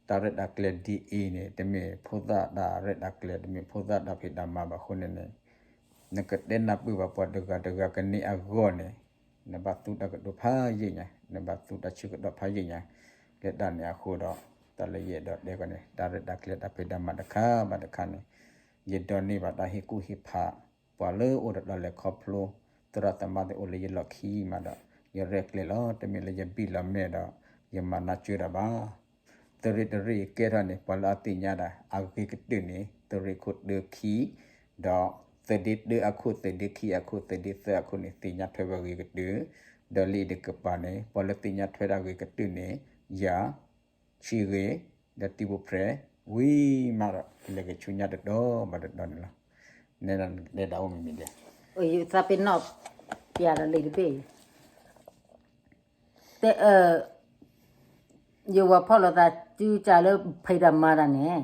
တၢ်ရဲၣ်တၢ်ကျဲၤဒ်အံၤန့ၣ် တမ့ၢ်ဖိသၣ်တၢ်ရဲၣ်တၢ်ကျဲၤ တမ့ၢ်ဖိသၣ်တၢ်ဖံးတၢ်မၤဘၣ်အဃိန့ၣ်န့ၣ် နကတဲနၢ်ပၢၢ်ဘၣ်ပှၤတဂၤတဂၤကန့ၢ်အဂီၢ်န့ၣ် နဘၣ်သူတၢ်ကတိၤဖးယံာ်ညါ နဘၣ်သူတၢ်ဆၢကတီၢ်ဖးယံာ်ညါ လၢတၢ်န့ၣ်အဃိဒီး တၢ်လၢယအဲၣ်ဒိးတဲကီးန့ၣ် တၢ်ရဲၣ်တၢ်ကျဲၤတၢ်ဖံးတၢ်မၤတခါဘၣ်တခါန့ၣ် ယဒိးန့ၢ်ဘၣ်တၢ်ဟ့ၣ်ကူၣ်ဟ့ၣ်ဖး ပှၤလၢအိၣ်ဒီးတၢ်လဲၤခီဖျိ သရၣ်သမါသ့ၣ်အိၣ်လၢယလီၢ်ခံမးဒီး ယရဲၣ်ကျဲၤလီၤ တမ့ၢ်လၢယဘံၣ်လီၤမဲာ်ဒီး ယမၤနၢ်စၢၤတၢ်ဘၣ် သုးရ့ၣ်တရ့ၣ်အံၤကဲထီၣ်န့ၣ် ပှၤလၢအသ့ၣ်ညါတၢ် အဂ့ၤကတၢၢ်န့ၣ် သုးရ့ၣ်ခိၣ်တၢခံ ဒီးသုးဒ့တၢအခိၣ် သုးဒ့ခံအခိၣ် သုးဒ့သၢအခိၣ်န့ၣ် သ့ၣ်ညါထွဲဝဲဂ့ၤကတၢၢ် ဒီးလၢအံၤတကပၤန့ၣ် ပှၤလၢသ့ၣ်ညါထွဲတၢ်ဂ့ၤကတၢၢ်န့ၣ် ယၤ ဆံဂ့ၤ ဒီးတံၤဖိဖြဲး ဝံၤမးဒီး လဲၤက့ၤဆူညါတတီၤဘၣ်တတီၤန့ၣ်လီၤ. နဲဒၣ်အိၣ်မ့မ့ၢ်ဒ် သးပ့ၤနီၣ် ပျးဒီးလံာ်တဘ့ၣ် တဲ ယဝၤဖီၣ်လိာ်သးစုကၢ်လၢဖံးတၢ်မၤတၢ်န့ၣ်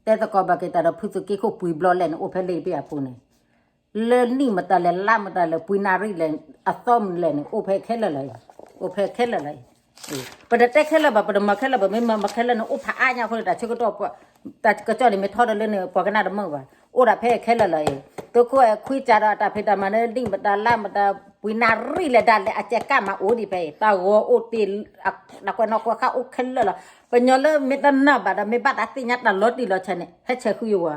တဲသကိးဘၣ်က့ၤတၢ်ဒီးဖုသုးက့ခိၣ်ပှံၤဘျီလဲၣ်န့ၣ် အိၣ်ဖဲလံာ်တဘ့ၣ်အပူၤန့ၣ် လၢနံၣ်မတၤလဲၣ် လါမတၤလဲၣ် ပှဲၤနၣ်ရံၣ်လဲၣ် အသီမနုၤလဲၣ်န့ၣ် အိၣ်ဖဲခဲလၢာ်လီၤအံၤ အိၣ်ဖဲခဲလၢာ်လီၤအံၤ ပတတဲခဲလၢာ်ဘၣ် ပတမၤခဲလၢာ်ဘၣ် မ့ၢ်မၤမၤခဲလၢာ်န့ၣ် အိၣ်ဖးအါညါအဃိန့ၣ် တၢ်ဆၢကတီၢ် တၢ်ကစီၣ်န့ၣ် မ့ၢ်ထီဒီးလၢန့ၣ် ပှၤကနၣ်တမုာ်ဘၣ် အိၣ်ဒၣ်ဖဲခဲလၢာ်လီၤအံၤ သုးခိၣ်အဲၣ်ခွံစးဒီးအတၢ်ဖံးတၢ်မၤလၢနံၣ်မတၤလါမတၤ ပှဲၤနၣ်ရံၣ်လဲၣ်ဒၣ်လဲာ် အကဲကၣ်မၤအိၣ်ဒံးဖဲအံၤ တၢ်ဂီၤအိၣ်တ့ၢ် တၢ်ကွဲးနီၣ်ကွဲးဃါအိၣ်ခဲလၢာ်လီၤ ပညီလၢမ့ၢ်တနာ်ဘၣ်ဒီး မ့ၢ်ဘၣ်သးသ့ၣ်ညါတၢ်လီၤတံၢ်လီၤဆဲးန့ၣ် ဟဲဆဲးဃုယဝၤ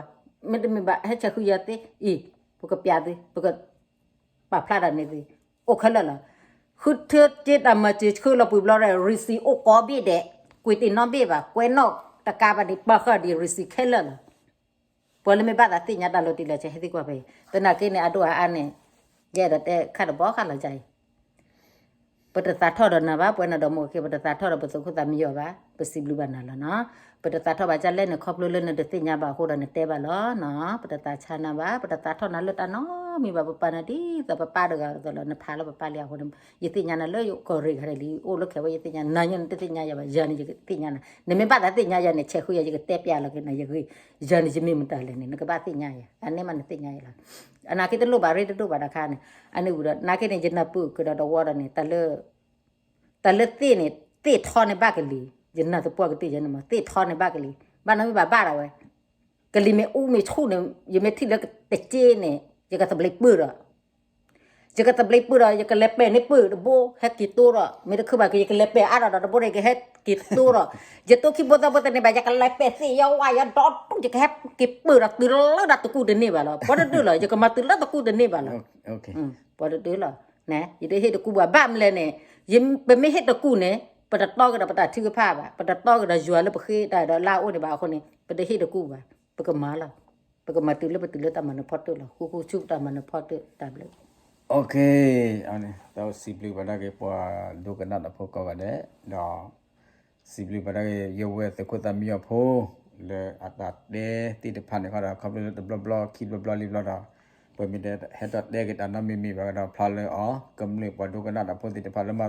မ့တမ့ၢ်ဘၣ် ဟဲဆဲးဃုယၤသ့အံၤ ပကပျးသု ပက ပာ်ဖျါတၢ်န့ၣ်သ့ အိၣ်ခဲလၢာ်လီၤ. ဃုထၢက့ၤတၢ်မၤစၢၤဆှၢလီၤပှံၤဘျီဒီး receipt အိၣ်ကိးဘ့ၣ်ဒဲး ကွံာ်တ့ၢ်နီတဘ့ၣ်ဘၣ် ကွဲးနီၣ်တကးဘၣ်န့ၣ် ပာ်ဃာ်ဒံး receipt ခဲလၢာ်လီၤ. ပှၤလၢမ့ၢ်ဘၣ်သးသ့ၣ်ညါတၢ်လီၤတံၢ်လီၤဆဲး ဟဲသံကွၢ်ဖဲအံၤ သနာ်က့န့ၣ် အဒိၣ်အအါန့ၣ် ယအဲၣ်ဒိးတဲခါတဘျီဃီလီၤယၤအံၤ ပတသးထီၣ်ဒီးနၤဘၣ် ပဝဲနၤဒီးမိၢ်က့ ပတသးထီၣ်ဒီးပသုးခိၣ်သးမံယီၤဘၣ် ပစံးဘျုးဘၣ်နၤလီၤနီၤ. ပတသးထီၣ်ဘၣ်ဒ်လဲၣ်န့ၣ် ခီဖျိလၢနတသ့ၣ်ညါဘၣ်အဃိဒီးနတဲဘၣ်လီၤနီၤ. ပတသးဆါနၤဘၣ် ပတသးထီၣ်နၤလၢတၢ်နီတမံၤဘၣ် ပပၢ်န့ၣ်ဒ်သိးပပၢ်တဂၤအသိးလီၤ နဖးလၢပပၢ်လံအဃိန့ၣ် ယသ့ၣ်ညါနၤလၢယကီၢ်ရ့ၣ်ဂၤဒဲးလံ အိၣ်လၢခဲဝဲယသ့ၣ်ညါ နၤညါနတသ့ၣ်ညါယၤဘၣ် ယၤန့ၣ်ယကသ့ၣ်ညါနၤ နမ့ၢ်ဘၣ်သးသ့ၣ်ညါယၤန့ၣ် ဆဲးဃုယၤ ယကတဲပျးလီၤက့ၤနၤ ယဂ့ၢ် ယၤန့ၣ်ယမ့ၢ်မတၤလဲၣ်န့ၣ် နကဘၣ်သ့ၣ်ညါယၤ အန့ၣ်မးနသ့ၣ်ညါယၤလီၤ. အနာ်က့တလိၣ်ဘၣ်ရ့တဒိၣ်ဘၣ်တခါန့ၣ် အန့ၣ်ဝံၤဒီး နာ်က့န့ၣ် ယနၢ်ပၢၢ်ကဒီးတဝီဒီးန့ၣ် တၢ်လၢ တၢ်လၢသ့ၣ်န့ၣ် သ့ၣ်ထီန့ၣ်ဘၣ်ကလံၤ ယနၢ်သပှၢ်ကတၢၢ်ယဲန့ၣ်မး သ့ၣ်ထီန့ၣ်ဘၣ်ကလံၤ ဘၣ်နီတမံၤဘၣ်ဘၣ်ဒၣ်ဝဲ ကလံၤမ့ၢ်အူမ့ၢ်ဆူၣ်န့ၣ် ယမ့ၢ်ထံၣ်လၢတစ့န့ၣ် ယကသဘျ့ပၢၢ်ဒီး ယကသဘျ့ပၢၢ်ဒီး ယကလဲၤပဲာ်န့ၢ်ပၢၢ်တဘိ ဟဲက့ၤတိဒီး မ့ၢ်တခုဘၣ်က့ၤ ယကလဲၤပဲာ်အါဒီးဒီးတဘိဒီး ယကဟဲက့ၤတိဒီး ယတိခံဘိသၢဘိသန့ၣ်ဘၣ် ယကလဲၤပဲာ်သ့ၣ်ယဝါယဒီတူၢ် ယကဟဲက့ၤပၢၢ်ဒီးတုၤလၢဒီးတကူၣ်တန့ၢ်ဘၣ်လီၤ ပှၤတဒုလီၤ ယကမၤတုၤလၢတကူၣ်တန့ၢ်ဘၣ်လီၤ ပှၤတဒုလီၤ ယတဟ့ၣ်တကူၣ်ဘၣ် ဘၣ်မနုၤလဲၣ်န့ၣ် ပမ့ၢ်ဟ့ၣ်တကူၣ်န့ၣ် ပတတီကဒီးပတၢ်ထုကဖၣ်ဘၣ် ပတတီကဒီးယွၤလၢပဃ့တၢ်ဒီးလၢအအိၣ်န့ၣ်ဘၣ်အဃိန့ၣ် ပတဟ့ၣ်တကူၣ်ဘၣ် ပကမၤလီၤ ပကမၤတုၤလၢပတုၤလၢတၢ်မၤနၢၤဖီတၢၣ်လီၤ ဃူဃူဆူတၢ်မၤနၢၤဖီတၢၣ်တၢ်ဘျုး တၢ်စံးဘျုးဘၣ်ဒၣ်က့ၤပှၤဒိကနၣ်တၢ်ဖိကိးဂၤဒဲး ဒီး စံးဘျုးဘၣ်ဒၣ်က့ၤ ယဝဲၢ်သုးခိၣ်သးမံအီၤဖိ လၢအတၢ်တဲသ့ၣ်တဖၣ်န့ၣ်ဃီဒီး ခီဖျိလၢတဘျီဘျီ ခံဘျီဘျီလံဘျီဒီး ပမ့ၢ်တဟဲထီၣ်တဲက့ၤတၢ်နီတမံၤမံၤဘၣ်ကဒီး ဖျါလၢအီၤ ကမျၢၢ်ပှၤဒိကနၣ်တၢ်ဖိသ့ၣ်တဖၣ်လၢမၤ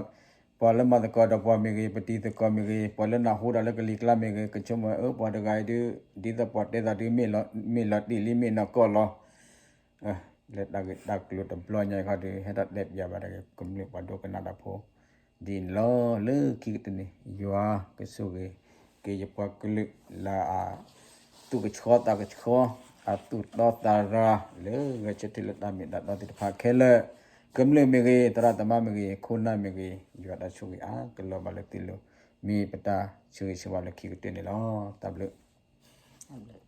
ပှၤလၢမၤသကိးဒီးပှၤမ့ၢ်ဂ့ၤ, ပတံၤသကိးမ့ၢ်ဂ့ၤ, ပှၤလၢနၢ်ဟူတၢ်လၢကလံၤကျါမ့ၢ်ဂ့ၤ, ကဆိကမိၣ် အၢ ပှၤတဂၤအံၤဒုး ဒ်သိးပှၤတဲသးဒုး မ့ၢ်လီၤတံၢ်လံ မ့ၢ်နီၢ်ကီၢ်လီၤ. လၢတၢ်ဂ့ၢ်တၢ်ကျိၤတဘျီညါအံၤခီဒုး ဟဲထီၣ်တဲပၠးဘၣ်တၢ်ဂ့ၢ် ကမျၢၢ်ပှၤဒိကနၣ်တၢ်ဖိ ဒ်န့ၣ်လီၤ. လၢခံကတၢၢ်န့ၣ် ယွၤကဆိၣ်ဂ့ၤက့ၤယပှၤကလုာ်လၢအသူၣ်ကဆှီသးကဆှီ, အသူၣ်တီသးရၤ လၢဂဲၤဆၢထၢၣ်လၢတၢ်မ့ၢ်တၢ်တီသ့ၣ်တဖၣ်ခဲလၢာ်, ကမျၢၢ်မ့ၢ်ဂ့ၤ, သရၣ်သမါမ့ၢ်ဂ့ၤ, ခိၣ်နၢ်မ့ၢ်ဂ့ၤ, ယွၤတၢ်ဆိၣ်ဂ့ၤအါကလီၤဘၣ်လၢသုလိၤ, မ့ၢ်ပတၢ်ဆၢဂ့ၤဆၢဝါလၢခံကတၢၢ်န့ၣ်လီၤ. တၢ်ဘျုး